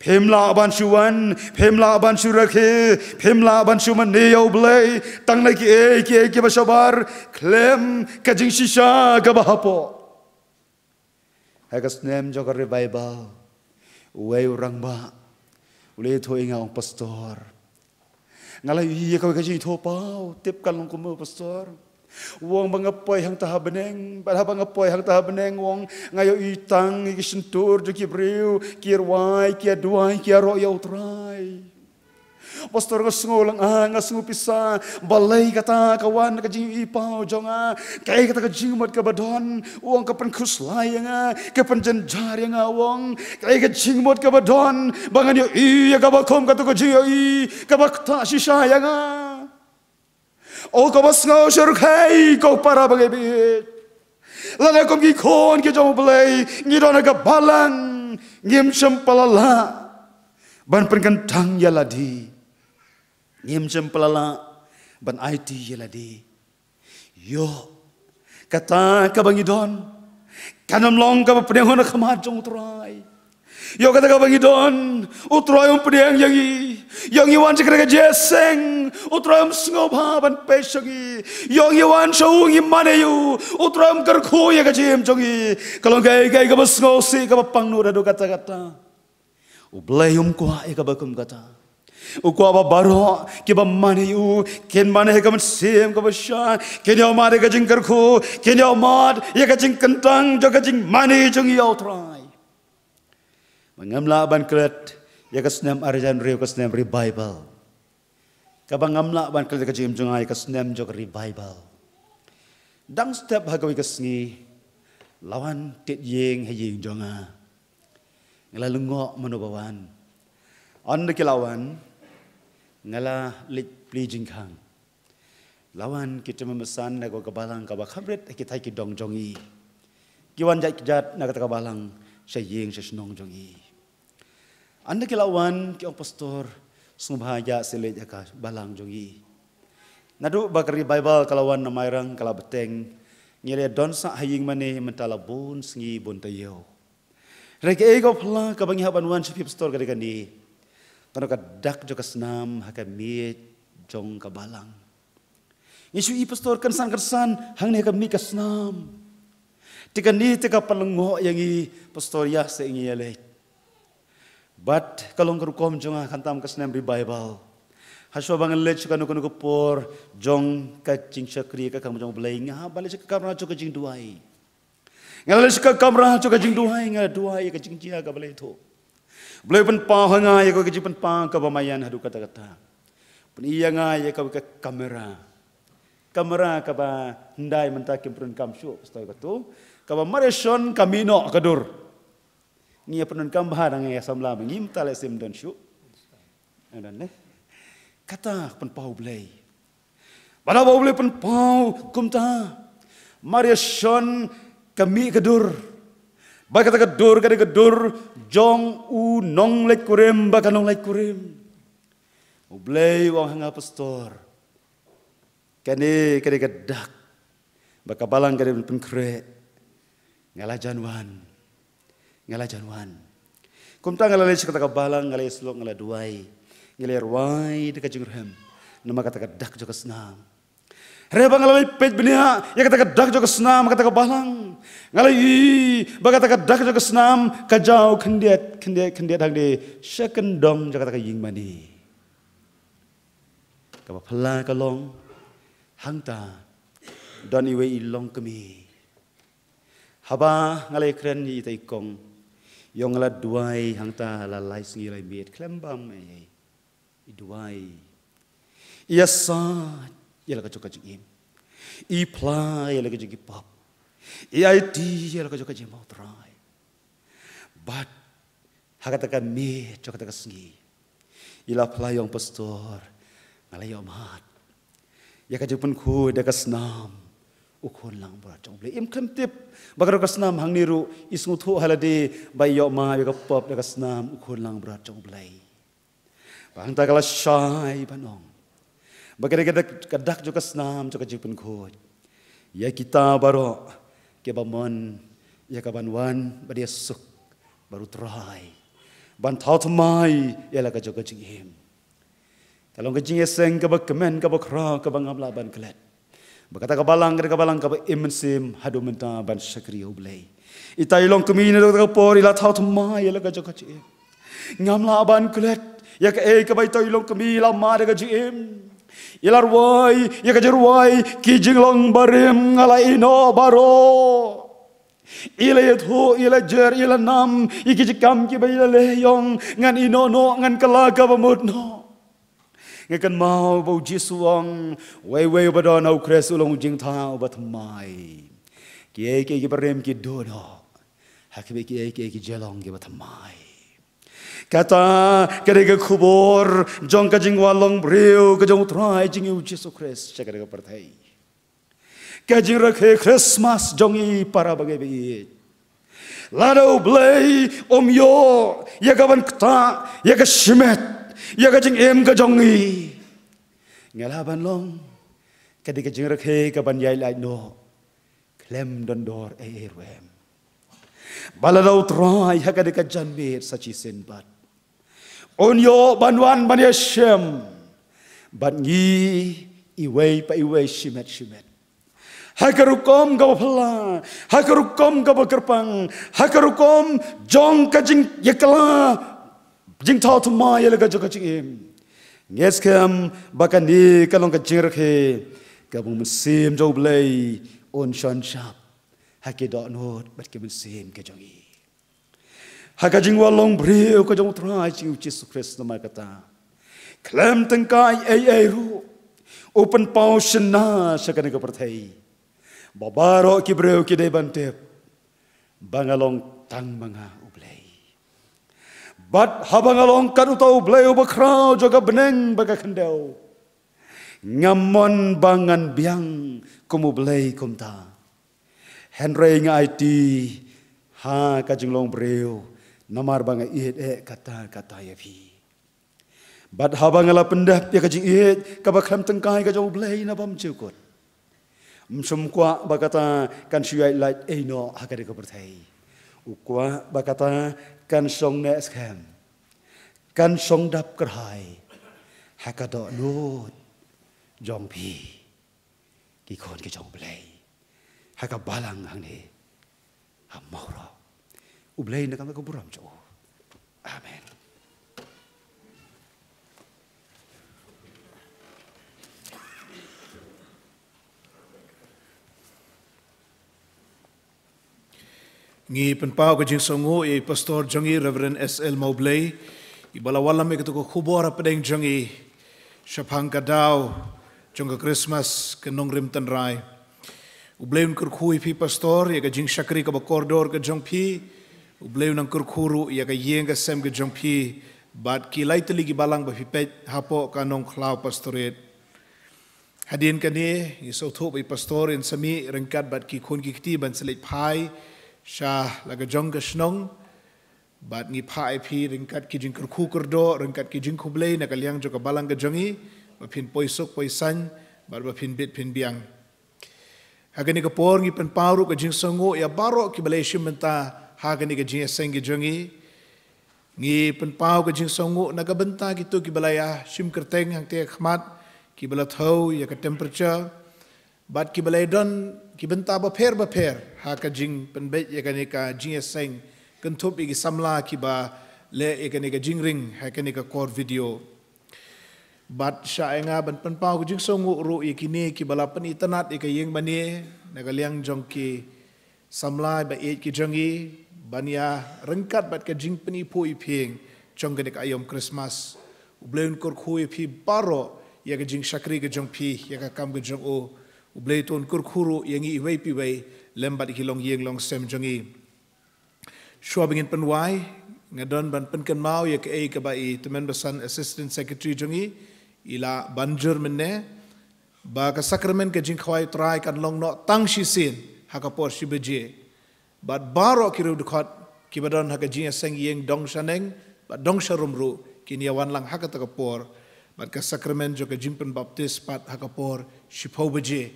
Phim lah ban shu wan, phim lah ban shu rakhe, phim lah ban shu mane ïa U Blei tang na kiei kiei kiba shabar khlem ka jingshisha kaba hapoh. Ha ka snem jong ka revival, uwei u rangbah u la ïathuh ïa nga, ong: Pastor, nga la ïohi ïa kawei ka jingïathuhpaw, tip kan long kumno, Pastor. U ong ba nga poi hangta ha bneng, bad haba nga poi hangta ha bneng, u ong, nga ïohi tang ïa ki shyntur jong ki briew ki rwai, ki duwai, ki ïaroh ïa U Trai. Pastor, nga sngew lynga, nga sngew pisa. Balei kata ka wan na ka jingïohipaw jong nga? Kaei kata ka jingmut kaba don? U ong ka pynkhuslai ïa nga, ka pynjynjar ïa nga, u ong. Kaei ka jingmut kaba don ba ngan ïohi ïa kaba kum kata ka jingïohi kaba ktah shisha ïa nga? O kaba sngew shyrkhei, ko para bangeit. Lada kum ki khun ki jong U Blei ngi don ha ka balang, ngim shym pat la lah ban pynkyntang ïa lade. Ngim shym pat la lah ban aiti ïa lade. Ïoh kata kaba ngi don kan ym long kaba pdiang ha khmat jong U Trai. Ïoh kata kaba ngi don, U Trai um pdiang ïa ngi. Ïoh ngi wan sha kane ka jingïaseng, U Trai um sngewbha ban peit sha ngi. Ïoh ngi wan sha u, ngi mane ïa u, U Trai um kyrkhu ïa ka jingim jong ngi. Ka long kaei kaei kaba sngewsih, kaba pangnud haduh katta katta. U Blei um kwah ïa kaba kum kata. U kwah ba baroh kiba mane ïa u kin mane ha ka mynsiem kaba shai, kin ïohmad ïa ka jingkyrkhu, kin ïohmad ïa ka jingkyntang jong ka jingmane jong ngi ïa U Trai. Ngam lah ban klet ïa ka snem ar hajar hynriew, ka snem revival. Kaba ngam lah ban klet ïa ka jingim jong nga ïa ka snem jong ka revival. Dang step ha kawei ka sngi, la wan tied ïing ha ïing jong nga. Nga la lyngngoh mano ba wan. Ynda ki la wan, nga la leit plie jingkhang. La wan ki tymmen basan na ka balang kaba kham rit ha kita ki dong jong ngi. Ki wan jait kjat na kata ka balang sha ïing sha shnong jong ngi. Ynda ki la wan ki ong, "Pastor, sngewbha ïa seh leit ha ka balang jong ngi." Naduh ba ka revival ka la wan na Mairang ka la bteng, ngi la don sah ha ïing mane mynta la bun sngi bun taïew. Hynrei kaei kaba phylla kaba ngi hap ban wan sha phi Pastor ka dei kane. Kano ka dak jong ka snam ha ka miej jong ka balang. Ngi shu i Pastor kynsan kynsan hangne ha ka miej ka snam. Te kane te ka pynlyngngoh ïa ngi Pastor, ïa seh ngi ïa leit. Bad ka long ka rukom jong nga khamtam ka snem revival. Hashwa ba ngan leit sha kano kano ka por jong ka jingshakri ka kam jong U Blei, nga hap ban leit sha ka kamra jong ka jingduwai. Nga la leit sha ka kamra jong ka jingduwai, nga duwai ïa ka jingjia kaba la ïathuh. U Blei u pynpaw ha nga ïa ka jingpynpaw kaba maïan haduh katta katta. Pyni ïa nga ïa kawei ka kamra. Kamra kaba hyndai mynta kim pyndonkam shuh, Pastor, katu. Kaba mar ïa shon ka mih noh ka dur. Ngi ïa pyndonkam bha, dang ïa samla ba ngim, ta leh sim don shuh. Ïa don ne. Kata ka pynpaw U Blei. Bad haba U Blei u pynpaw kumta, mar ïa shon ka mih ka dur. Bad kata ka dur ka dei ka dur jong u nongleit kurim bad ka nongleit kurim. U Blei u ong ha nga, Pastor, kane ka dei ka dak ba ka balang ka dei ban pynkhreh. Nga la jan wan. Nga la jan wan. Kumta nga la leit sha kata ka balang, nga la ïasyllok, nga la duwai. Nga la rwai da ka jingrhem namar kata ka dak jong ka snam. Hynrei ba nga la leit peit bniah ïa kata ka dak jong ka snam, kata ka balang, nga la ïohi ba kata ka dak jong ka snam ka jaw khyndiat khyndiat khyndiat hangne sha kyndong jong kata ka ïing mane. Kaba phylla ka long, hangta don iwei i longkmie. Haba nga la ïakren ïa ita i kong, ïa nga la duwai hangta la lai sngi lai miet khlem bam ei ei. I duwai. I ïasaid ïa la ka jong ka jingim. I phla ïa la ka jong ki pop. I aiti ïa la ka jong ka jingmawtrai. Bad ha kata ka miet jong kata ka sngi, i la phla, i ong, Pastor, nga la ïoh mad ïa ka jingpynkhuid da ka snam u khun langbrot jong U Blei. Im khlem tip ba ka snam hangne ruh i sngewthuh ha lade ba i ïoh mad ïa ka pop da ka snam u khun langbrot jong U Blei. Ba hangta ka la shai ban ong ba ka dei ka dak, ka dak jong ka snam jong ka jingpynkhuid ïa kita baroh kiba mon ïa ka ban wan bad ïasuk bad U Trai ban thaw thymmai ïa la ka jong ka jingim. Ka long ka jingïaseng kaba kmen, kaba khraw, kaba ngam lah ban klet. Ba kata ka balang ka dei ka balang kaba im mynsiem haduh mynta ban shakri ïa U Blei. Ita i longkmie naduh kata ka por i la thaw thymmai ïa la ka jong ka jingim. Ngam lah ban klet ïa kaei kaba ita i longkmie i la mad da ka jingim. I la rwai ïa ka jingrwai, ki jinglong barim nga la ïehnoh baroh. I la ïathuh, i la jer, i la nam ïa ki jingkam kiba i la leh, i ong, ngan ïehnoh noh, ngan kylla kaba mut noh. Nga kynmaw ba U Jisu u ong, uwei uwei uba don ha U Khrist u long u jingthaw uba thymmai. Kiei kiei kiba rim ki duh noh ha kiwei kiei kiei ki jinglong kiba thymmai. Kata ka dei ka khubor jong ka jingwan long briew ka jong U Trai jong ngi U Jisu Khrist sha kane ka pyrthei. Ka jingrakhe Khristmas jong ngi, para bangeit ba ïeit, lada U Blei um ïoh ïa ka ban ktah ïa ka shimet, ïa ka jingim ka jong ngi, nga lah ban long ka dei ka jingrakhe ka ban ïaid lait noh khlem don dor ei ei ruh em. Ba lada U Trai ha ka dei ka janmiet sa shisien pat un ïoh ban wan ban ïashem bad ngi iwei pa iwei shimet shimet. Ha ka rukom kaba phylla, ha ka rukom kaba kyrpang, ha ka rukom jong ka jingïakla, jingthaw thymmai ïa la ka jong ka jingim. Nga ngeit skhem ba kane ka long ka jingrakhe kaba U Mynsiem jong U Blei un shon shap ha ki dohnud bad ki mynsiem ki jong ngi. Ha ka jingwan long briew ka jong u Trai jong ngi u Jisu Khrist, namar kata, khlem tyngkai ei ei ruh, u pynpaw shynna sha kane ka pyrthei, ba baroh ki briew ki dei ban tip ba nga long tang ma nga u Blei. Bad haba nga long kat uta u Blei uba khraw jong ka bneng bad ka khyndew, ngam mon ba ngan biang kum u Blei kumta. Hynrei nga aiti ha ka jinglong briew, namar ba nga ïeit eh katta katta ïa phi. Bad haba nga la pyndep ïa ka jingïeit kaba khlem tyngkai ka jong u Blei na bymjukut, ym shym kwah ba kata kan shu ïaid lait ei noh ha kane ka pyrthei. U kwah ba kata kan shong neh skhem, kan shong dap kyrhai ha ka dohnud jong phi, ki khun ki jong u Blei, ha ka balang hangne ha Mawroh. U Blei un kam ïa ka burom jong u. Amen. Ngi pynpaw ka jingsngewnguh ïa i pastor jong ngi, Reverend S L Mawblei, iba la wallam ïa kata ka khubor hapdeng jong ngi shaphang ka daw jong ka Christmas ka nongrim tynrai. U Blei un kyrkhu ïa phi pastor, ïa ka jingshakri kaba kordor ka jong phi. U Blei un nang kyrkhu ruh ïa ka ïing ka sem ka jong phi bad ki lai tylli ki balang ba phi peit hapoh ka Nongkhlaw Pastorate. Hadien kane ngi sngewthuh ba i pastor in sa mih ryngkat bad ki khun ki kti ban sa leit phai sha la ka jong ka shnong. Bad ngi phah ïa phi ryngkat ki jingkyrkhu kyrdoh, ryngkat ki jingkhublei na ka liang jong ka balang ka jong ngi, ba phin poi suk poi saiñ bad ba phin bit phin biang. Ha kane ka por ngi pynpaw ruh ka jingsngewnguh ïa baroh kiba la ïashim bynta ha kane ka jingïaseng ka jong ngi. Ngi pynpaw ka jingsngewnguh na ka bynta kito kiba la ïashim kyrteng hangta ha khmat, kiba la thew ïa ka temperature bad kiba la ïadon ki bynta bapher bapher ha ka jingpynbeit ïa kane ka jingïaseng, kynthup ïa ki samla kiba leh ïa kane ka jingring ha kane ka kor video. Bad shah ïa nga ban pynpaw ka jingsngewnguh ruh ïa kine kiba la pynitynnad ïa ka ïing mane na ka liang jong ki samla ba ïeit ki jong ngi, ban ïa ryngkat bad ka jingpynipoh iphieng jong kane ka aïom Christmas. U Blei un kyrkhu ïa phi baroh ïa ka jingshakri ka jong phi ïa ka kam ka jong u. U Blei to un kyrkhu ruh ïa ngi iwei pa iwei lem bad ki longïing longsem jong ngi. Shuwa ba ngin pynwai, nga don ban pynkynmaw ïa kaei kaba i tymmen basan Assistant Secretary jong ngi i la ban jur mynne, ba ka sakramen ka jingkhawai Trai kan long noh tang shisien ha ka por shi baje. Bad baroh ki riewdkhot kiba don ha ka jingïaseng ïing dong shaneng bad dong sharum ruh kin ïa wan lang ha kata ka por. Bad ka sakramen jong ka jingpynbaptis pat ha ka por shiphew baje.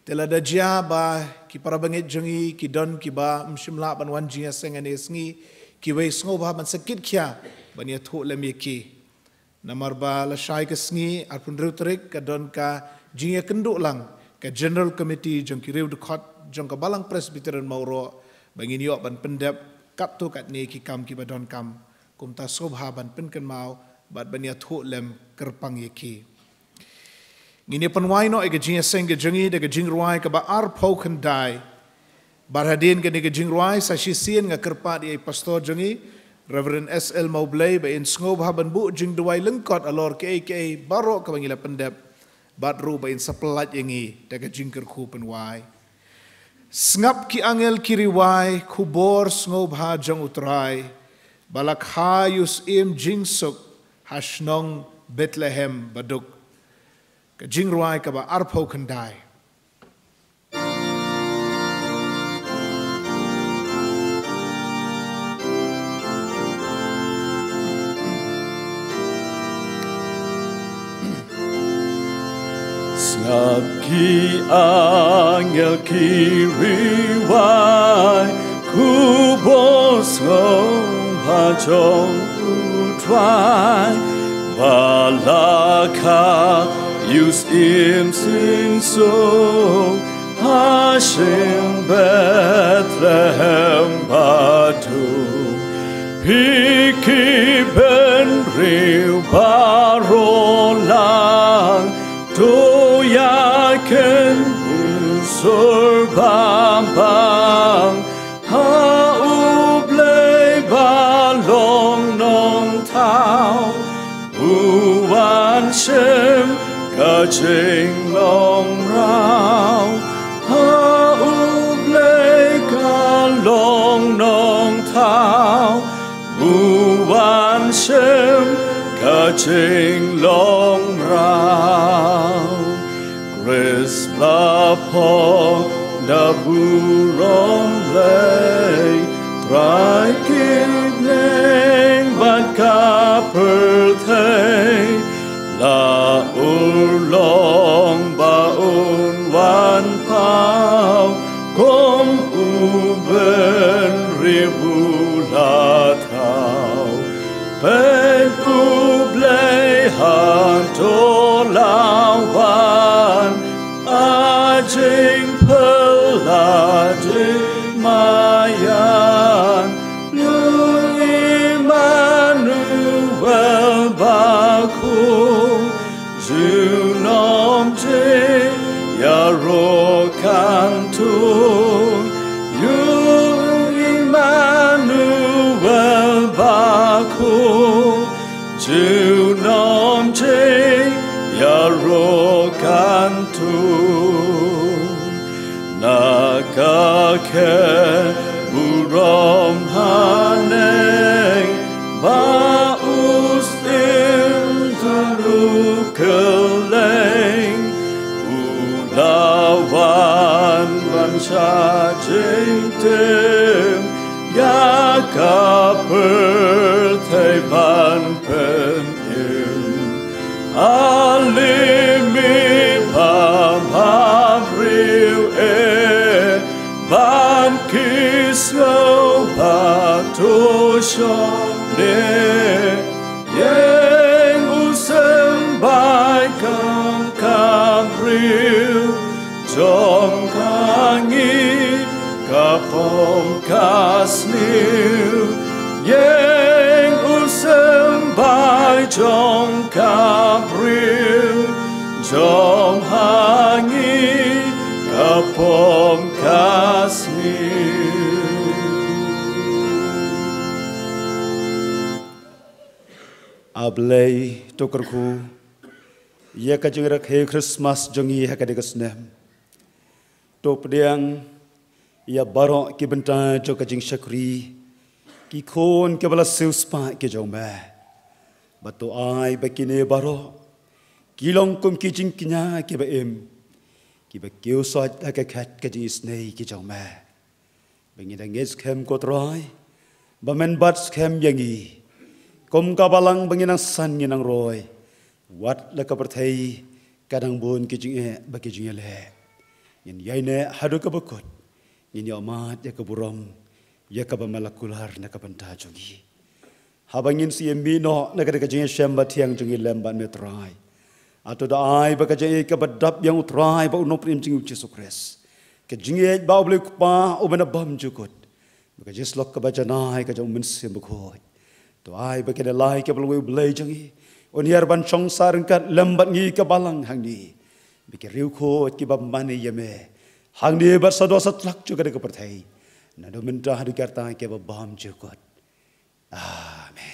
Te lada jia ba ki para bangeit jong ngi ki don kiba ym shym lah ban wan jingïaseng ha kane ka sngi, kiwei sngewbha ban sa kit khia ban ïathuh lem ïa ki. Namar ba lashai ka sngi arphew hynriew tarik ka don ka jingïakynduh lang ka General Committee jong ki riewdkhot jong ka Balang Presbyterian Mawroh ba ngin ïoh ban pyndep katto katne ki kam kiba donkam. Kumta sngewbha ban pynkynmaw bad ban ïathuh lem kyrpang ïa ki. Ngin ïa pynwai noh ïa ka jingïaseng ka jong ngi da ka jingrwai kaba arphew khyndai. Bad hadien kane ka jingrwai sa shisien nga kyrpad ïa i pastor jong ngi, Reverend S L Mawblei, ba in sngewbha ban buh jingduwai lyngkot halor kaei kaei baroh kaba ngi la pyndep. Bad ruh ba in sa pyllait ïa ngi da ka jingkyrkhu pynwai. Sngap ki angel ki riwai khubor sngewbha jong u Trai, ba la kha ïa u syiem jingsuk ha shnong Bethlehem baduk. Ka jingrwai kaba arphew khyndai. Sngap ki angel ki riwai khubor sngewbha jong u Trai, ba la kha ïa u syiem jingsuk ha shnong Bethlehem baduk. Phi ki bynriew baroh lang, to ïa kynbun sur bam bam ha u Blei ba jinglong mraw ha U Blei ka long nongthaw, u wan shim ka jinglong mraw. Khrist la poi na burom Blei, Trai ki bneng bad ka pyrthei, la urlong ba un wan paw kum u bynriew u la thaw. Peit, U Blei hato la wan, a jingphylla jingmaïan. Ïoh, Immanuel Bakhuid, junom jingïaroh kyntu. Ïoh, Immanuel Bakhuid, junom jingïaroh kyntu. Na ka khet burom haneng, ba u syiem tang u kylleng, u la wan ban shah jingtim ïa ka pyrthei ban pyn im. Ale mih bha bhabriew eh, ban kiew sngewbha to shong ne. Ïeng u symbai jong ka briew, jong ka ngi ka pom ka sniew. Ïeng u symbai jong ka briew, jong ha ngi ka pom ka sniew. A Blei, to kyrkhu ïa ka jingrakhe Khristmas jong ngi ha kane ka snem. To pdiang ïa baroh ki bynta jong ka jingshakri, ki khun kiba la siewspah ki jong me. Bad to ai ba kine baroh ki long kum ki jingkñia kiba im, kiba kiew soit ha ka khet ka jingisynei ki jong me. Ba ngin da ngeit skhem, ko Trai, ba men bat skhem ïa ngi. Kum ka balang ba ngin nang san ngin nang roi, wat la ka pyrthei ka dang bun ki jingeh bad ki jingïaleh. Ngin ïaineh haduh kaba kut, ngin ïohmad ïa ka burom ïa kaba me la kular na ka bynta jong ngi. Haba ngin sa ïa mih noh na kata ka jingïashem bathiang jong ngi lem bad me, Trai, ato da ai ba ka jingïeit kaba dap ïa U Trai bad U Nongpynim jong ngi U Jisu Khrist, ka jingïeit ba U Blei U Kpa uba na bymjukut, ba ka jingïasyllok kaba janai ka jong U Mynsiem Bakhuid, to ai ba kine lai kiba long uwei U Blei jong ngi un hiar ban shong sah ryngkat lem bad ngi ka balang hangne, ba ki riewkhuid kiba mane ïa me hangne bad sa don sa tlak jong kane ka pyrthei, naduh mynta haduh ki rta kiba bymjukut. Amen.